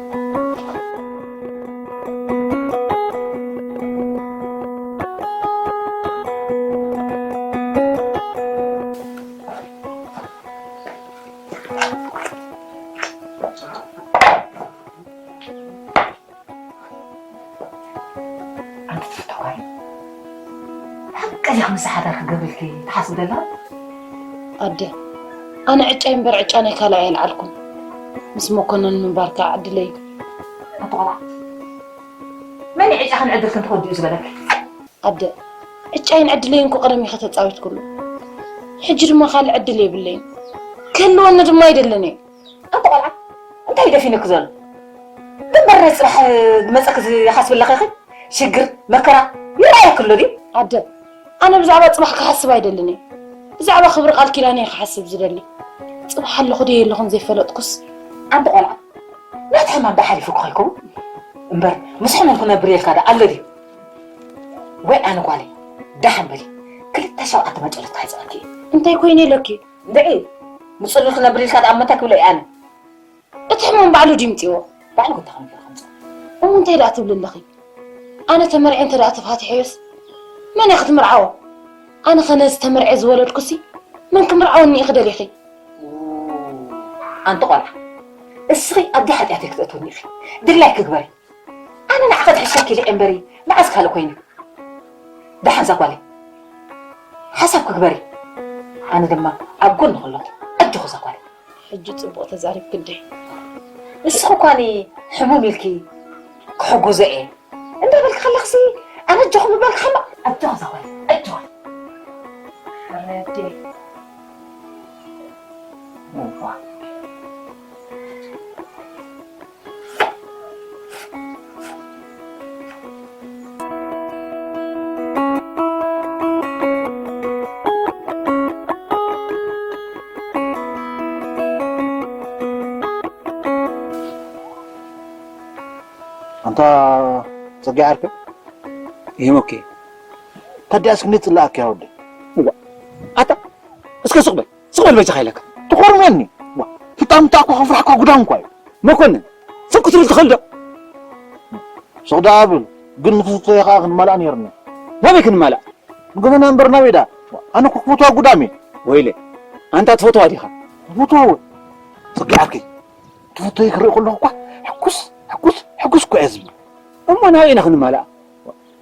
ኣንቲ ትፍቶ ጓል፣ ሓቂ ዲኻ ምስ ሓዳር ክገብርልኪ ትሓስቢ ደላ? ኣደ፣ ኣነ ዕጫይ እምበር ዕጫ ናይ ካልእ ኣየልዓልኩን። ምስ መኮነን ምንባር ከኣ ዕድለይ እዩ። ኣንቲ ቆልዓ፣ መን እዩ ዕጫኽን ዕድልክን ተወዲኡ ዝበለኪ? ኣደ፣ ዕጫይን ዕድለይን እኮ ቀደም ኢኸ ተጻዊትኩሉ። ሕጂ ድማ ካልእ ዕድል የብለይን። ክህልወኒ ድማ ኣይደልን እየ። ኣንቲ ቆልዓ፣ እንታይ እዩ ደፊኑኪ ዘሎ? ግንባር ናይ ጽባሕ ዝመጸኪ ዝሓስብ ኣለኺ ኢኺ? ሽግር፣ መከራ ይረኣየኪ ኣሎ ድዩ? ኣደ፣ ኣነ ብዛዕባ ጽባሕ ክሓስብ ኣይደልን እየ። ብዛዕባ ክብሪ ቃል ኪዳን እየ ክሓስብ ዝደሊ። ጽባሕ ኣለኹ ድየ የለኹን ዘይፈለጥኩስ። ኣንቲ ቆልዓ፣ ናቲ ሕማም ዶ ሓሊፉኪ ከይከውን? እምበር ምስ ሕሙም ክነብር ኢልካ ዶ ኣሎ ድዩ? ወይ ኣነ ጓለይ፣ ደሓን በሊ፣ ክልተ ሸውዓተ መጨረታ ይጽበኪ እዩ። እንታይ ኮይነ ኢለኪ? እንድዒ፣ ንጽሉል ክነብር ኢልካ ደኣ እሞ እንታይ ክብሎ እየ ኣነ? እቲ ሕሙም ባዕሉ ድዩ ምጽዎ? ባዕሉ ክዳኸም ገይሩ ከምጽኦ። እሞ እንታይ ደኣ ትብሊ ኣለኺ? ኣነ ተመርዕየ እንተ ደኣ ተፋቲሐዮስ? መን እያ ክትምርዓዎ? ኣነ ኸ ነዚ ተመርዕየ ዝወለድኩሲ? መን ክምርዓወኒ ኢኺ ደሊኺ? ኣንቲ ቆልዓ፣ እስኺ ኣብ ሓጢኣተይ ክትእትውኒ ኢኺ። ድላይኪ ግበሪ። ኣነ ንዓኺ ክሕሸኪ ኢለ እየ እምበሪ፣ መዓዝ ካልእ ኮይኑ? ደሓን እዛ ጓለይ፣ ሓሳብኪ ግበሪ። ኣነ ድማ ኣብ ጎንኺ ኣለኹ። ኣጆኺ እዛ ጓለይ። ሕጂ ጽቡቕ ተዛሪብኪ እንዴ? ንስኺ እኳ ሕሙም ኢልኪ ክሕግዞ እየ እንዳበልኪ ከለኽሲ፣ ኣነ ኣጆኺ ምባል ክሓምቕ። ኣጆኺ እዛ ጓለይ፣ ኣጆኺ። ኣረ ኣዴ። እዋ። ኣንታ ጸጊ ዓርከይ። ይህም ኦኬ። ታዲያስ ክንደይ ጽላኣካ እያ ወደይ? እዋ። ኣታ እስከ ሱቕ በል። ስቕ በል በጃኻ ኢለካ። ትኾርምየኒ። ዋ፣ ህጣም እኮ ከፍርሓካ ጉዳም እኳ እዩ። መኮንን፣ ስቕ ክትብል ትኽእል ዶ? ስቕ ደኣ ብል፣ ግን ንፍትወይ ከኣ ክንማልኣ ነይርና። ናበይ ክንማልኣ? ንገበና እምበር ናበይ ደኣ? ኣነ እኮ ክፈትዋ ጉዳም እየ። ወይለ፣ ኣንታ ትፈትዋ ዲኻ? ክፈትዋ እወ። ጽጊ ዓርከይ፣ ትፈትወይ ክርኢ ከለኹ እኳ ሕጉስ፣ ሕጉስ፣ ሕጉስ እኮ እየ ዝብል። እሞ ናበይ ኢና ክንማልኣ?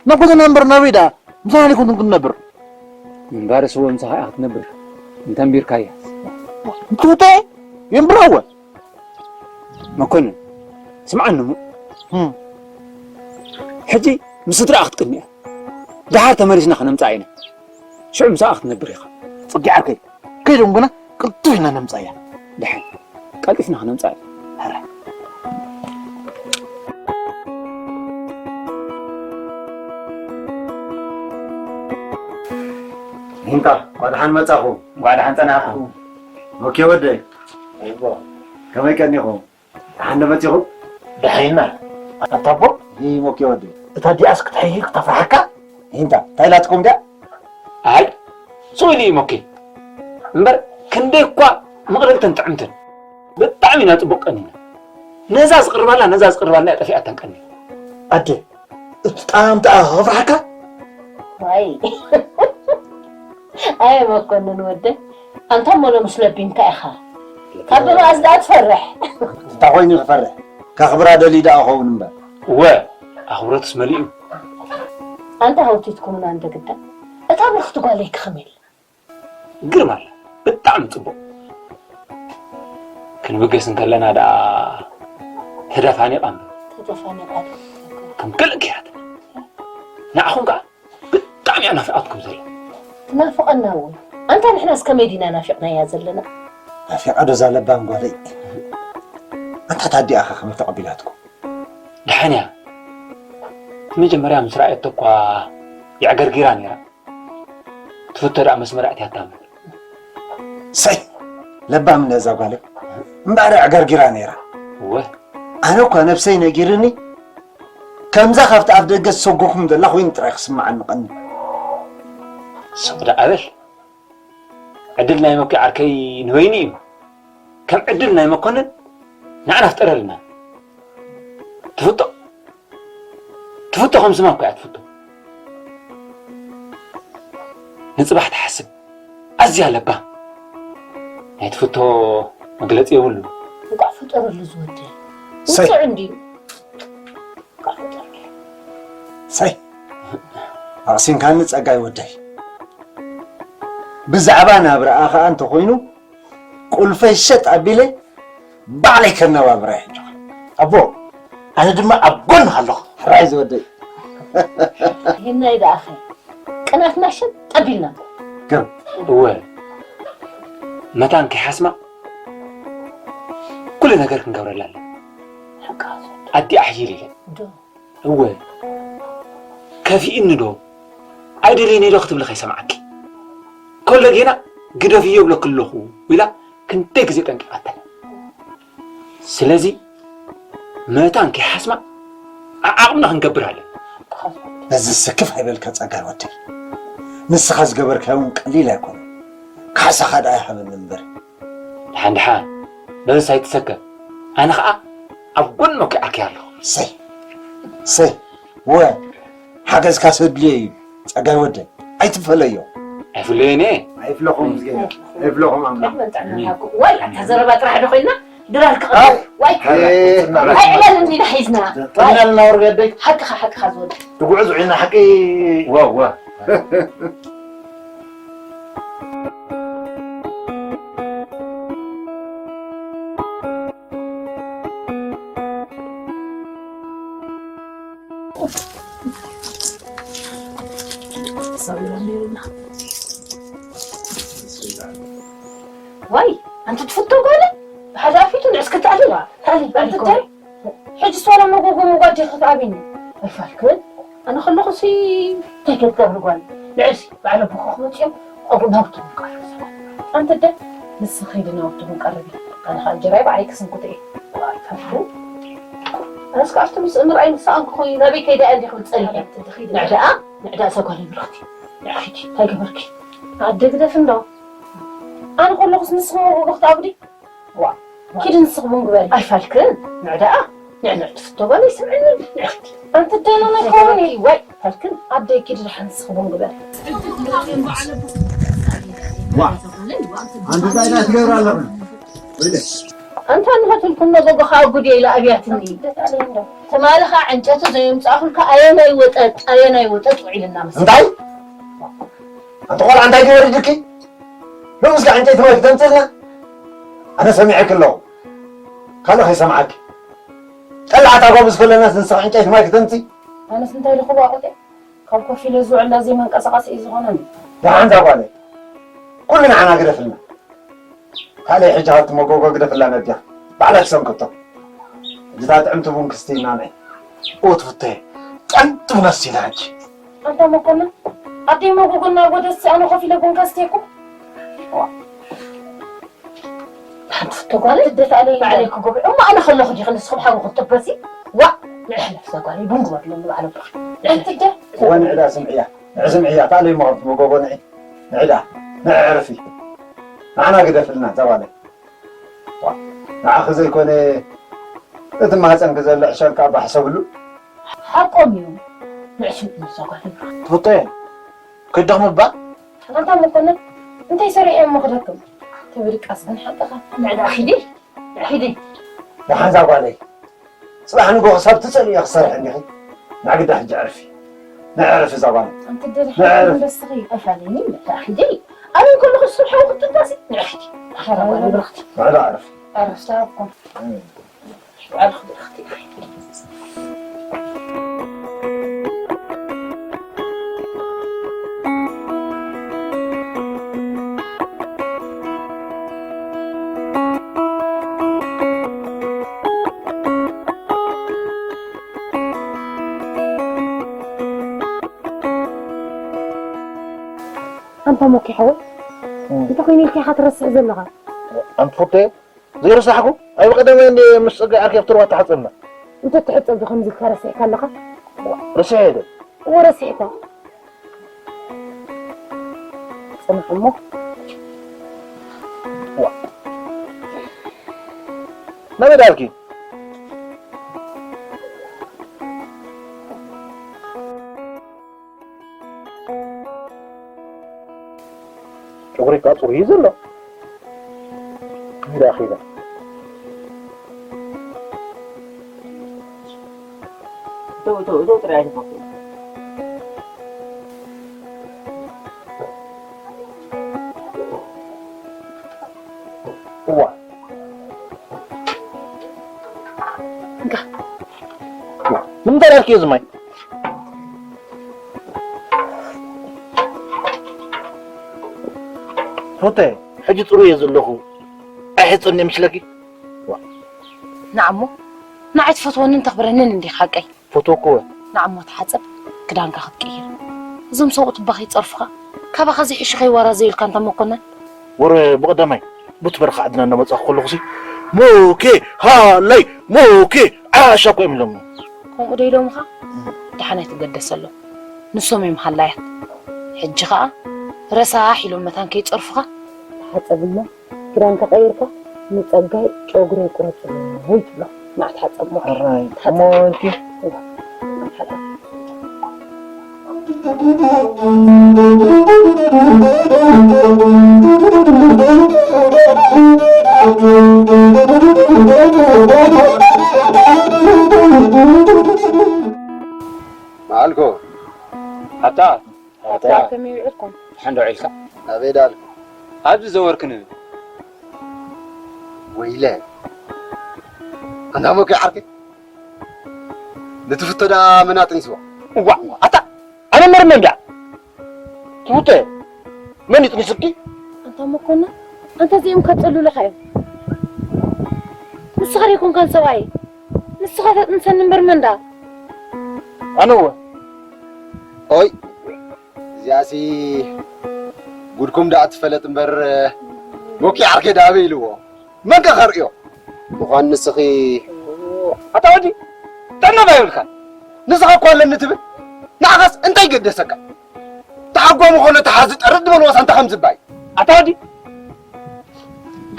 ናብ ገዛና እምበር ናበይ ደኣ? ምሳና ኣይኮንኩን ክንነብር። ምንባርስ እወ ምሳኻ ኢኻ ክትነብር። እንተንቢርካያ። እንትውተ የንብራ እወ። መኮንን፣ ስምዓኒ እሞ። እም። ሕጂ ምስ ስድራኣ ክትቅኒ እያ። ደሓር ተመሊስና ክነምጽኣ ኢና። ሽዑ ምሳኣ ክትነብር ኢኻ። ጽጊ ዓርከይ፣ ከይዶም ግና ቅልጡፍ ኢና ነምጻያ። ደሓን፣ ቀልጢፍና ክነምጻ ኢና። ሕራይ። ሂንታ፣ እንኳዕ ደሓን መጻኹም። እንኳዕ ደሓን ጸናሕኩም። ኦኬ ወደይ። ኣይቦ። ከመይ ቀኒኹም? ደሓን ዶ መጺኹም? ደሓን ኢና። ኣታ ኣቦ? ይሞኬ ወዲ። እታ ዲኣስ ክትሕይል ክተፍርሓካ? ሂንታ፣ እንታይ ኢላትኩም ድያ? ኣይ፣ ስቕ ኢሉ እዩ ሞኬ። እምበር ክንደይ እኳ ምቕልልትን ጥዕምትን። ብጣዕሚ ኢና ጽቡቕ ቀኒና። ነዛ ዝቕርባልና፣ ነዛ ዝቕርባልና እያ ጠፊኣታን ቀኒና። ኣደ፣ እቲ ጣዕምታኣ ከፍርሓካ? ዋይ። ኣየ መኮንን ወደይ፣ ኣንታ እሞ ሎምስ ለቢምካ ኢኻ። ካብ ብመኣስ ደኣ ትፈርሕ? እንታይ ኮይኑ ክፈርሕ? ከኽብራ ደልዩ ደኣ ኸውን እምበር። እወ፣ ኣኽብሮትስ መሊኡ። ኣንታ ሃውቲትኩምና እንደ ግዳ፣ እታ ብርኽቲ ጓለይ ከ ከመይ ኣላ? ግርም ኣላ። ብጣዕሚ ጽቡቕ። ክንብገስ እንከለና ደኣ ተደፋኒቓ እምበር። ተደፋኒቓ ዶ? ከም ገለ ገይራትና። ንዓኹም ከኣ ብጣዕሚ እያ ናፊቓትኩም ዘላ። ትናፍቐና እውን። ኣንታ ንሕናስ ከመይ ዲና ናፊቕናያ ዘለና? ናፊቓ ዶ እዛ ለባም ጓለይ? ኣንታ ታዲኣ ኸ ከመይ ተቐቢላትኩም? ደሓን እያ። መጀመርያ ምስ ረኣየቶ እኳ የዕገርጊራ ነይራ። ትፍቶ ደኣ መስመር ኣእትያታ እምበር። ሰይ! ለባም እዛ ጓለይ። እምበኣር የዕገርጊራ ነይራ። እወ። ኣነ እኳ ነብሰይ ነጊርኒ፣ ከምዛ ካብቲ ኣፍ ደገ ዝሰጎኹም ዘላ ኮይኑ ጥራይ ክስምዓኒ ቀኒ። ስቕ ደኣ በል። ዕድል ናይ መኩ ዓርከይ ንበይኑ እዩ። ከም ዕድል ናይ መኮንን ንዓና ፍጠረልና። ትፍቶ ትፍቶ ከም ስማ እኮ እያ ትፍቶ። ንጽባሕ ትሓስብ ኣዝያ ለባም። ናይ ትፍቶ መግለጺ የብሉ። እንቋዕ ፈጠረሉ ዝወደይ። ሰይ። ውጹዕ እንድዩ። እንቋዕ ፈጠረሉ። ሰይ። ኣቕሲንካኒ ጸጋይ ወደይ። ብዛዕባ ናብራኣ ኸኣ እንተኾይኑ ቁልፈይ ሸጥ ኣቢለ ባዕለይ ከነባብራ እየ ሕጂ። ኣቦ፣ ኣነ ድማ ኣብ ጎንኻ ኣለኹ። ሕራይ ዝወደይ። ይህናይ ደኣኸ ቅናትና ሸጥ ኣቢልና። ግርም። እወ፣ መታን ከይሓስማ ኩሉ ነገር ክንገብረላ ኣለና። ሓቃ ዝወደይ። ኣዲኣ ሕይል ኢለ። ዶ። እወ፣ ከፊእኒ ዶ ኣይደልየኒ ዶ ክትብሊ ከይሰምዓኪ። ከሎ ጌና ግደፍዮ እብለኪ ኣለኹ ኢላ ክንደይ ግዜ ጠንቂቓተን። ስለዚ መታን ከይሓስማ ዓዓቕምና ክንገብር ኣለና። ነዚ ስክፍ ኣይበልካ ጸጋይ ወደይ። ንስኻ ዝገበርካዮ እውን ቀሊል ኣይኮነን። ካሕሳኻ ደኣ ይሃበኒ እምበር። ደሓን ደሓን በዝስ ኣይትሰከፍ። ኣነ ኸኣ ኣብ ጎን መኩ ዓርከይ ኣለኹ። ሰይ ሰይ ወ ሓገዝካ ሰድልዮ እዩ ጸጋይ ወደይ። ኣይትፈለዮ። ኣይፍለዮን እየ። ኣይፍለኹም እግዚኣብሔር። ኣይፍለኹም ኣምላኽ። ዋይ ኣታ ዘረባ ጥራሕ ዶ ኮይና ድራር ክቐርብ። ዋይ። ኣይ፣ ኣይዕለል እንዲና ሒዝና። ጥዕና ልናወር ገደይ። ሓቅኻ ሓቅኻ ዝወደ። ትጉዕዙ ዒና ሓቂ። ዋ ዋ። ዋይ ኣንቲ ትፍቶ ጓለ ብሓደ ኣፊቱ ንዕስ ክትኣሊ። ኣንቲ እንታይ ሕጂ ሶላ መጎጎ መጓዲ ክትኣብኒ ኣይፋልክን። ኣነ ከለኹ ሲ እንታይ ክትገብሪ ጓል ንዕሲ ባዕለ ብኹ ክመፅኦም ኣብኡ ናውቲ ምንቀርብ። ኣንቲ ደ ንስ ኸይዲ ናውቲ ምንቀርብ። ኣነ ከዓ እንጀራይ ባዕለይ ክስንኩት እየ። ኣይፋልኩ ኣነስ ከዓ ኣብቲ ምስ ምርኣይ ንስኣን ክኾይ ናበይ ከይዳ እየ እንዲኹም ፀኒሐ። ንዕዳኣ ንዕዳ እዛ ጓለይ ብርኽቲ ንዕኺቲ እንታይ ገበርኪ? ኣደ ግደፍ እንዶ ኣነ ከለኹስ ንስኹም መጎጎ ክትኣብዲ። ዋ ኪድ ንስኽ ቡን ግበሪ። ኣይፋልክን ንዕ ደኣ ንዕ ንዕ ትፍቶ ጓል ይስምዕኒ ንዕ ኪድ። ኣንቲ ደኖ ናይ ከውኒ ወይ ፋልክን ኣደይ ኪድ ደሓን ንስኽ ቡን ግበሪ። ዋ ኣንቲ እንታይ ዳ ትገብር ኣለኹ? ኣንታ ንኸትልኩም መጎጎ ኻብ ጉድ ኢላ ኣብያትኒ። ትማሊ ኸዓ ዕንጨቱ ዘየምጻእኹልካ ኣየናይ ወጠጥ ኣየናይ ወጠጥ ውዒልና መስ እንታይ ኣንቲ ቆልዓ እንታይ ገበሪ ድኪ? ሎምስ ከዓ ዕንጨይቲ ማይ ክተምፅእልና? ኣነ ሰሚዐኪ ኣለኹ። ካልእ ከይሰምዓኪ። ጠላዕታ ጎብዝ ከለናስ ንስኺ ዕንጨይቲ ማይ ክተምፂ? ኣነስ እንታይ ኢለ ክዋቕጥ እየ? ካብ ኮፍ ኢለ ዝውዕል ዘይመንቀሳቐሲ እዩ ዝኾነኒ። ደሓን እዛ ጓለይ። ኩሉ ንዓና ግደፍልና። ካልእ ሕጂ ካብቲ መጎጎ ግደፍላ ነዲኻ። ባዕላ ትሰንክቶ። ሕጂ እታ ጥዕምቲ ቡን ክስቲ ኢና ንዒ። ኦት ፍተየ። ጥዕምቲ ቡን ኣስቲና ሕጂ። ኣንታ መኮንን፣ ኣደይ መጎጎና ጎደሲ ኣነ ኮፍ ኢለ ቡን ከስትየኩም። ሓንቲ ፍቶ ጓል ትደት ኣለይ ባዕለይ ክጎብዕ። እሞ ኣነ ከለኹ ዲኺ ንስኹም ሓዊ ክትጥበሲ? ዋእ፣ ንዕሕለፍ እዛ ጓለይ ቡን ግበርሎም ንባዕሎም። ንዕሕለፍ። ኣንቲ ደ? እወ ንዕዳ ስምዕያ። ንዕ ስምዕያ፣ ታለይ እሞ ካብቲ መጎጎ ንዒ። ንዕዳ፣ ንዕ ዕርፊ። ንዓና ግደፍልና፣ እዛ ጓለይ። ዋ፣ ንዓኺ ዘይኮነ፣ እቲ ማህፀንኪ ዘሎ ዕሸል ከኣ ባሕሰብሉ። ሓቆም እዩ። ንዕ ስምዒ እዛ ጓለይ። ትፍቶ እየ። ከይደኽምባ? ኣንታ መኮንን፣ እንታይ ሰሪሐ እሞ ክደክም? ተብድቃስ ግን ሓቅኻ። ንዕዳ ኺዲ፣ ንዕ ኺዲ። ደሓን እዛ ጓለይ። ጽባሕ ንጎ ክሳብ ትጸልእዮ ክሰርሕ እንዲኺ። ንዕ ግዳ ሕጂ ዕርፊ። ንዕ ዕርፊ እዛ ጓለይ። ኣንቲ ደድሕሪ ንዕ ዕርፊ። ደስኺ። ኣይፋለኒ፣ ንዕ ኺዲ። ኣበይ ከለኹ ስርሐ ክትጥባሲ? ንዕ ኺዲ። ኣኸራ ጓለይ ብርኽቲ። ንዕ ዳ ዕርፊ። ዕርፍታ እኮ። እም። ኣንታ ሞኪ ሓወይ፣ እም። እንታይ ኮይኑ ኢልካ ኢኻ ትረስዕ ዘለኻ? ኣንፈቴ ዘይረሳሕኩ፣ ኣብ ቀደመ እንደ ምስ ጸጋይ ዓርኪ ኣብቲ ሩባ ተሓጸብና። እንተ ትሕጸብ ዶ ከምዚ ኢልካ ረሲዕካ ኣለኻ? ርሴ ሄደ። ወረሲዕካ። ጽንሕ እሞ። ዋ። ናበይ ዳልኪ? ጨጉሪ እኳ ጽሩይ እዩ ዘሎ። ሜዳ ኺዳ። እተው፣ እተው፣ እተው ጥራይ ኣይትፈቱ። እዋ። እንካ። ንምንታይ ዳልክዮ ዝማይ? ፎተ፣ ሕጂ ጽሩይ እየ ዘለኹ። ኣይሕጸኒ ምስለኪ? ዋ። ንዓሞ፣ ንዓይ ትፈትወንን ተኽብረንን እንዲኻ ሓቀይ? ፈትወኩ እወ። ንዓሞ ተሓጸብ፣ ክዳንካ ክትቅይር። እዞም ሰብኡት እባ ከይጸርፉኻ፣ ካባኻ ዘይሕሹ ከይወራዘዩልካ እንታ መኮነን። ወረ ብቐዳማይ፣ ቡቲ በረኻ ዓድና እናመጻኹ ከለኹሲ፣ "ሞኬ፣ ሃላይ፣ ሞኬ፣ ዓሻ" እኮ እዮም ኢሎምኒ። ከምኡ ዶ ኢሎምኻ? ደሓን ኣይትገደሰሎም። ንሶም እዮም ሃላያት። ሕጂ ኸኣ ረሳሕ ኢሎም መታን ከይጸርፉኻ፣ ተሓጸብ እሞ ክዳንካ ቀይርካ ንጸጋይ ጨጉረይ ቁረጽለይ ትብሎ። ንዓ ተሓጸብ እሞ። ሕራይ፣ ተሓጸብ። እሞ እንኪ። ተሓጸብ። መዓልኮ። ኣታ። ኣታ። ከመይ ውዒልኩም? ደሓን ዶ ውዒልካ? ናበይ ዳልኩ? ኣብዚ ዘወርክ ንብል። ወይለ። ኣንታ ሞኬ ዓርከይ። ንትፍቶ ዳ መን ኣጥኒስዋ? እዋ፣ ኣታ፣ ኣነ መርመ እንድያ። ትውተ፣ መን ይጥንስኪ? ኣንታ መኮነን፣ ኣንታ እዚኦም ከጥልሉኻ እዮም። ንስኻ ዶ ኣይኮንካን ሰብኣይ? ንስኻ ተጥንሰኒ እምበር መን ዳ? ኣነ እወ። ኦይ፣ እዚኣሲ ጉድኩም ደኣ ትፈለጥ እምበር፣ ሞኪ ዓርከይ ደኣ ኣበይ ኢልዎ? መን ከ ከርእዮ? ምዃን ንስኺ ኣታ ወዲ፣ ጥዕና ዶ ኣይብልካን? ንስኻ እኮ ኣለኒ ትብል። ንዓኻስ እንታይ ገደሰካ? ተሓጓሚ ኮነ ተሓዚ ጠርጥ ዝበልዋስ ኣንታ ከም ዝባይ። ኣታ ወዲ፣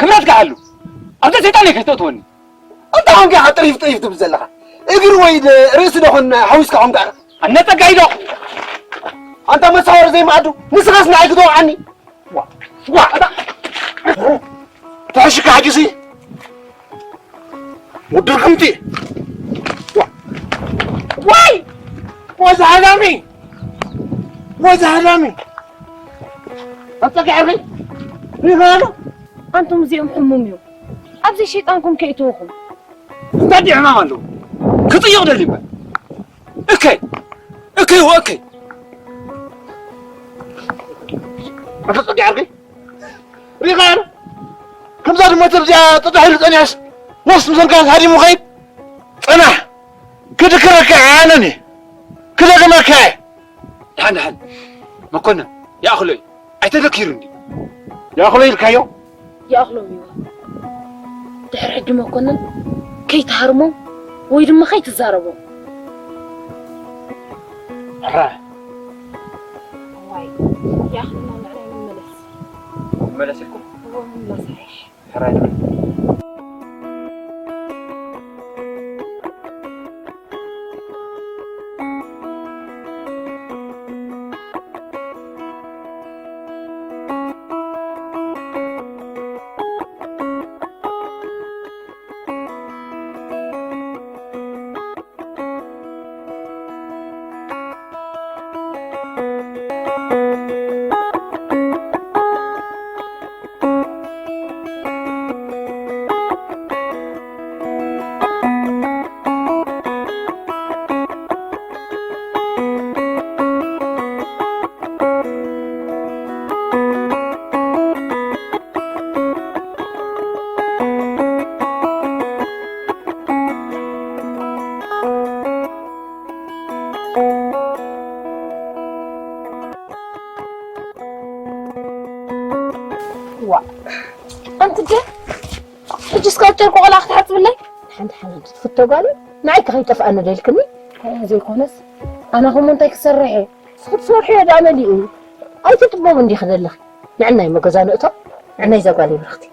ክብረትካ ሓሉ። ኣብዛ ሰይጣን እየ ከይተእትወኒ። ኣንታ ኾንካ ኢኻ ጥሪፍ ጥሪፍ ትብል ዘለኻ። እግሪ ወይ ድ-፣ ርእሲ ዶ ኾን ሓዊስካ ኾንካ ኢኻ? ኣነ ጸጋይ ዶ? ኣንታ መሳወሪ ዘይመኣዱ፣ ንስኻስ ንዓይ ክትወቕዓኒ? ዋ፣ ዋ፣ ኣታ። ተሕሽካ ሕጂሲ። ውድር ከምቲ። ዋ። ዋይ! ወዛ ሃዳሚ! ወዛ ሃዳሚ! ኣጸጋ ዓርቢ! ሪኻ ኣሎ? ኣንቱም እዚኦም ሕሙም እዮም። ኣብዚ ሸይጣንኩም ከይእትወኹም። እንታይ ድዩ ሕማም ኣለዎ? ክጥይቕ ደልዩ እምበር። እከይ! እከይ ወእከይ! ኣታ ጸጋ ዓርቢ! ሪኻ ኣሎ? ከምዛ ድመት ኣብዚኣ ጥጥሕ ኢሉ ጸኒሑስ ነፍስ ምሰልካ ሃዲሙ ኸይድ። ጽናሕ! ክድክረካ ኣነኒ ክደግመካ እየ። ደሓን ደሓን መኮነን ይኣኽሎ እዩ። ኣይተደኪሩ እንዲ ይኣኽሎ ኢልካዮ? ይኣኽሎም እዩ። ድሕሪ ሕጂ መኮነን ከይትሃርሞም ወይ ድማ ከይትዛረቦም። ሕራ። እዋይ፣ ይኣኽለና ንዕናይ ንመለስ። ንመለስ ኢልኩም? እዎ፣ ንመለስ ይሓይሽ። ሕራይ ንበል። ዋ፣ ኣንቲ ደ፣ ሕጂ እስካብ ጨርቂ ቆልዓ ክትሓጽብለይ? ሓንቲ ሓንቲ ትፍቶ ጓል፣ ንዓይ ከ ከይጠፍኣኒ ዶ ኢልክኒ? እንታይ ዘይኮነስ ኣነ ኸሞ እንታይ ክሰርሕ እየ? ክትሰርሕዮ ደኣ መሊኡ እዩ። ኣይትጥበቡ እንዲኺ ዘለኺ። ንዕናይ መገዛ ንእቶ፣ ንዕናይ እዛ ጓለይ ብርኽቲ።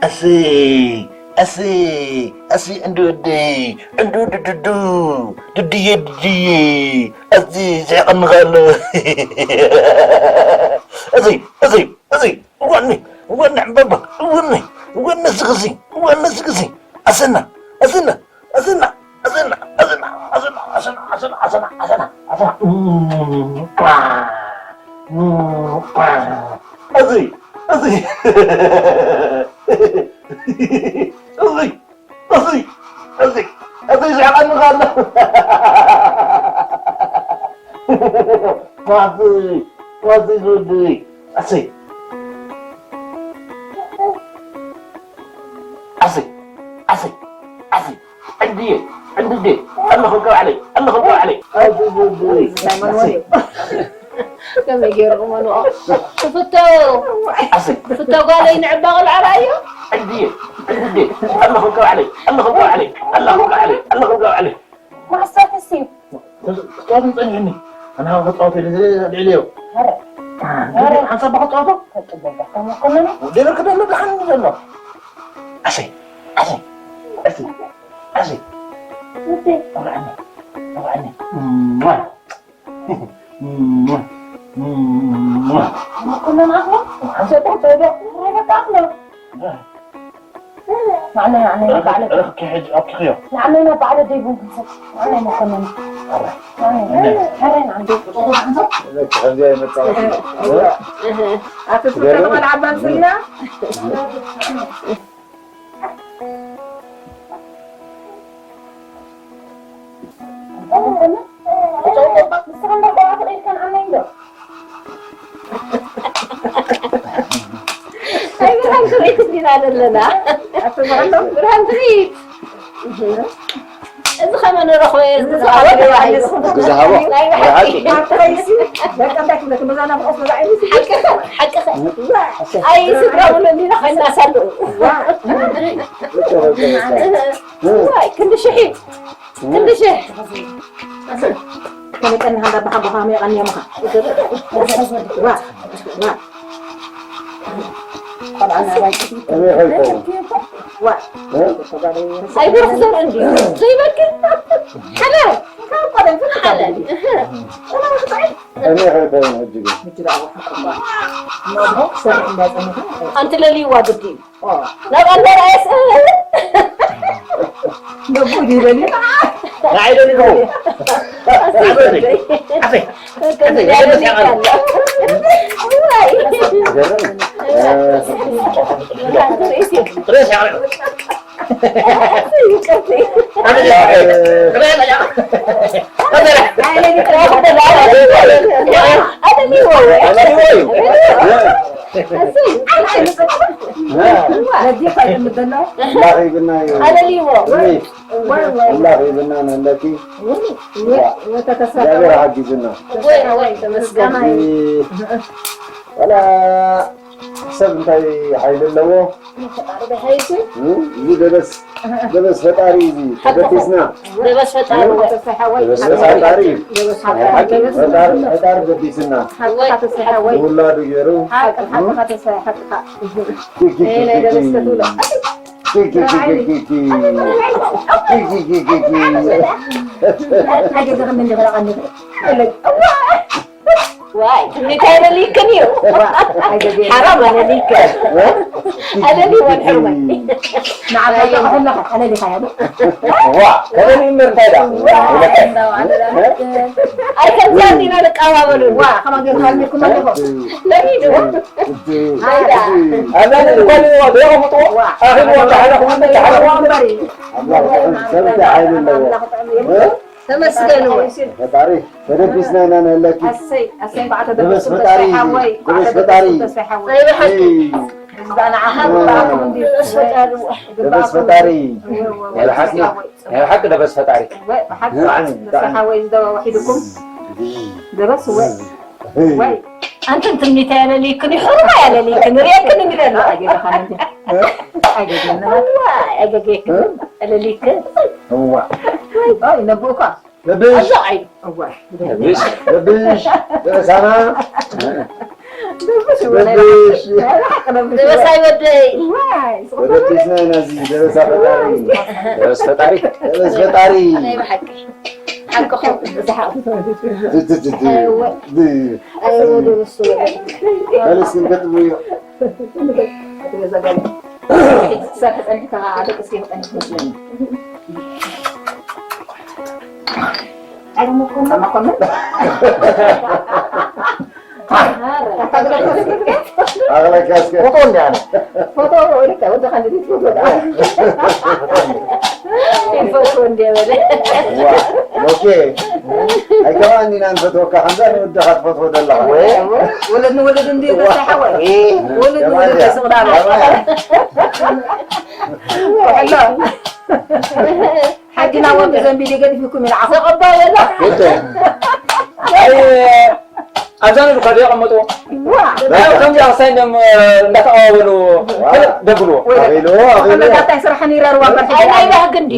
ኣሰይ፣ ኣሰይ፣ ኣሰይ፣ ዕንዱ ወደይ፣ ዕንዱ ድድዱ፣ ድድየ፣ ድድየ፣ ኣሰይ፣ ስሕቕኒ ኸሎ። ኣሰይ፣ ኣሰይ፣ ኣሰይ፣ እዋኒ፣ እዋኒ፣ ዕምባባ፣ እዋኒ፣ እዋኒ፣ ስኽሲ፣ እዋኒ፣ ስኽሲ፣ ኣሰና፣ ኣሰና፣ ኣሰና፣ ኣሰና፣ ኣሰና፣ ኣሰና፣ ኣሰና፣ ኣሰና፣ ኣሰና፣ ኣሰና፣ ኣሰና፣ ኣሰይ፣ ኣሰይ፣ ኣሰይ፣ ኣሰይ፣ ኣሰይ፣ ስሕቐኒ ኸሎ። ኣሰይ፣ ኣሰይ፣ ዝወደይ፣ ኣሰይ። ኣሰይ፣ ኣሰይ፣ ኣሰይ። ዕንድየ፣ ዕንድየ፣ ኣለኹ እኮ ባዕለይ፣ ኣለኹ እኮ ባዕለይ። ኣሰይ፣ ዝወደይ፣ ኣሰይ። ከመይ ገይሩ ክመንኦ? ክፍቶ፣ ኣሰይ። ክፍቶ ጓለይ ንዕባ ቆልዓ ረኣዮ። ዕንድየ፣ ዕንድየ፣ ኣለኹ እኮ ባዕለይ፣ ኣለኹ እኮ ባዕለይ፣ ኣለኹ እኮ ባዕለይ፣ ኣለኹ እኮ ባዕለይ። ማስተር ተስዩ። ክጻወት ጸኒሕኒ። ኣነ ሃው ክጻወት ኢለ ልዕልዮ። ኧረ። ሓንሳብ ክጻወቶ? ከጥበባ ከመኮነነ? ወዲ ብርክ ደሎ ደሓን ዘሎ። ኣሰይ፣ ኣሰይ፣ ኣሰይ፣ ኣሰይ። ወዲ። ተባዕኒ፣ ተባዕኒ። እማ። እማ፣ እማ። ከመኮነነ ኣኽሎ? ሓንሳብ ክጻወቶ? ኧረ በቃ ኣኽሎ። ናዕና፣ ናዕና፣ ናዕና፣ ባዕለ። ረኽኪ ሕጂ ኣብኪኽዮ። ናዕና፣ ናዕና፣ ባዕለ ደይቡ ክንሰጥ። ናዕና፣ መኮነን። ናዕና፣ ናዕና፣ ናዕና፣ ናዕና። ከምዚኣ ይመጣ። ኣቲ ትገርም። ትፈልጥ ቆልዓ ባንስና? ንስኻ እምበር ቆልዓ ፍቕሪ ኢልካ ንዓና ይንገር። ናይ ብርሃን ትርኢት እንዲና ዘለና። ኣቲ ብርሃን ትርኢት። እዚ ኸመ ንረኽቦ እየ፣ እዚ እዚ ዝሃቦ ተባሂሉ። እዚ ዝሃቦ። ናይ ብሓቂ። ብሓቂ። ሓቂ ኸ፣ ሓቂ ኸ። ኣይ፣ ስድራ ብሎ እንዲና ኸይናሳሉ። ዋይ፣ ክንዲ ሽሒ። ክንዲ ሽሕ። ከመይ ቀኒኻ እንዳ ኣባኻ ኣቦኻ ከመይ የቐንዮምኻ? ዋ፣ ዋ። ቆልዓ ናባይ። ዋ። እ? ኣይበርክ ዘርኢ እንድዩ። ዘይበርክ። ሓላል። ካብ ቀደም ፍልጥ ሓላል። ኣለ። እህ። ቆልዓ ክትዓይ። ከመይ ኸይከውን ሕጂ ግን? ሕጂ ደኣ ኣቦኻ። እሞ ኣቦኻ ክሰርሕ እንዳጸንሐ። ኣንቲ ለልይዋ ግዲ። ናብኣ እንዳረኣየ ስእል። ነቡ ይደልዩ። ንዓይ ደልዩ። ኣፈይ፣ ኣፈይ፣ ኣፈይ፣ ይገርም። ርእሲ ያዕረቅ። ኣፈይ፣ ኣፈይ፣ ኣፈይ፣ ኣፈይ፣ ኣምላኽ ይብና እዩ። ኣለልዎ። እመይ፣ ኣምላኽ ይብና ነለኪ። ወተተሰ-፣ እግዚኣብሔር ሓጊዝና። ወይ፣ ወይ፣ ተመስገን። እዚ ዋላ ሰብ እንታይ ሓይሊ ኣለዎ? ፈጣሪ ደሃይቱ። እ? እዚ ደበስ፣ ደበስ ፈጣሪ እዚ ሓቅኻ። ተደቢስና። ደበስ ፈጣሪ ወይ። ደበስ ፈጣሪ። ደበስ ናይ ሓቂ ፈጣሪ። ፈጣሪ፣ ፈጣሪ ደቢስና። ሓቅኻ ተስፋ ሓወይ። ውላዱ ገይሩ። ሓቂ፣ ሓቅኻ ተስፋ፣ ሓቅኻ። ኪ፣ ኪ፣ ኪ፣ ናይ ኪ፣ ደበስ ኪ። ክትብሎ። ኪ፣ ኪ፣ ኪ፣ ኪ፣ ኪ፣ ኪ። ኪ፣ ኪ፣ ኪ፣ ኪ፣ ኪ። ሓቂ ዘኸምን ዝኸለቐኒ። ዋይ፣ ትምኒት ኣይደልይክን እዩ። ዋ፣ ኣይደልይን። ሓራም ኣለልይክን። እ? ኣለልይወን ሕርመይ። ንዓኻ ጥቕሑ ኣለኻ፣ ኣለሊኻዮ ዶ? ዋ፣ ከመይ ይመር እንታይ ዳ? ዋ፣ እውነት? ኣይ፣ ከምዛ እንዲና ንቀባበሉ። ዋ፣ ከማን ጌርካ ኣልሚርኩም ኣለኹ። ለሚዱ። እቲ፣ ናይዳ። ኣዛ እንኳን ይዋ፣ ዶ ይኸፍጥዎ? ዋ። ኣኺልዎ፣ ዳሕረኹም፣ ዳሕረኹም። እምበሪ። ኣምላኽ ጥዑም፣ ሰብ እንታይ ሓይሊ ኣለዎ? ኣምላኽ ጥዑም እዩ። እ? ተመስገን ወይ። ፈጣሪ፣ ተደቢስና ኢና ንህለኪ። ኣሰይ፣ ኣሰይ፣ በዓል ደበስ ተደበሱ ፈጣሪ፣ ተስፋ ሓወይ፣ ደበስ በዓል ፈጣሪ። ተደበሱ ተስፋ ሓወይ። ናይ ብሓቂ። እዚ ንዓኻ እ። ግባኣኩም እንዲ። ደበስ ፈጣሪ። ግባኣኩም። ደበስ ፈጣሪ። እወ፣ እወ፣ ናይ ብሓቂ፣ ተስፋ ሓወይ። ናይ ብሓቂ ደበስ ፈጣሪ። እወ፣ ብሓቂ ብጣዕሚ፣ ተስፋ ብጣዕሚ። ሓወይ፣ ዝደዋ ወሒድኩም። ደበስ፣ እወ። እይ። ወይ። ኣንተን ትምኒታ ያለልይክን ይሕሩማ ያለልይክን ርእየክን እንዲለና ኣገገኻን እንዲ ኣገገና እዋ ኣገገክን ያለልይክን እዋ ኣይ ነቦኳ ለብሽ ኣይ እዋ ለብሽ ደረሳና ለብሽ ደበሳይ ወደይ ወደይ ስናይ ናዚ ደረሳ ፈጣሪ ደረስ ፈጣሪ ደረስ ፈጣሪ ናይ ብሓቂ ሓቅኹም ዝሓቕ ኣይከማን ኢና ንፈትወካ ከምዛ ንወድኻ ትፈትዎ ዘለኻ ወለድ ንወለድ እንዲ ተሳሓወ ወለድ ንወለድ ተስቕዳሎ ሓጅና ወንድ ዘንቢል ይገድፍኩም ኢልዓ ዘቐባ የላ ኣብዛ ንዱ ካብ የቐመጡ ከምዚ ኣክሳይ ም እንዳተቐባበሉ ደብልዎ ኣኺሉ ኣኺሉ እንታይ ስራሕ ይረርዋ ናይ ባህግ እንዲ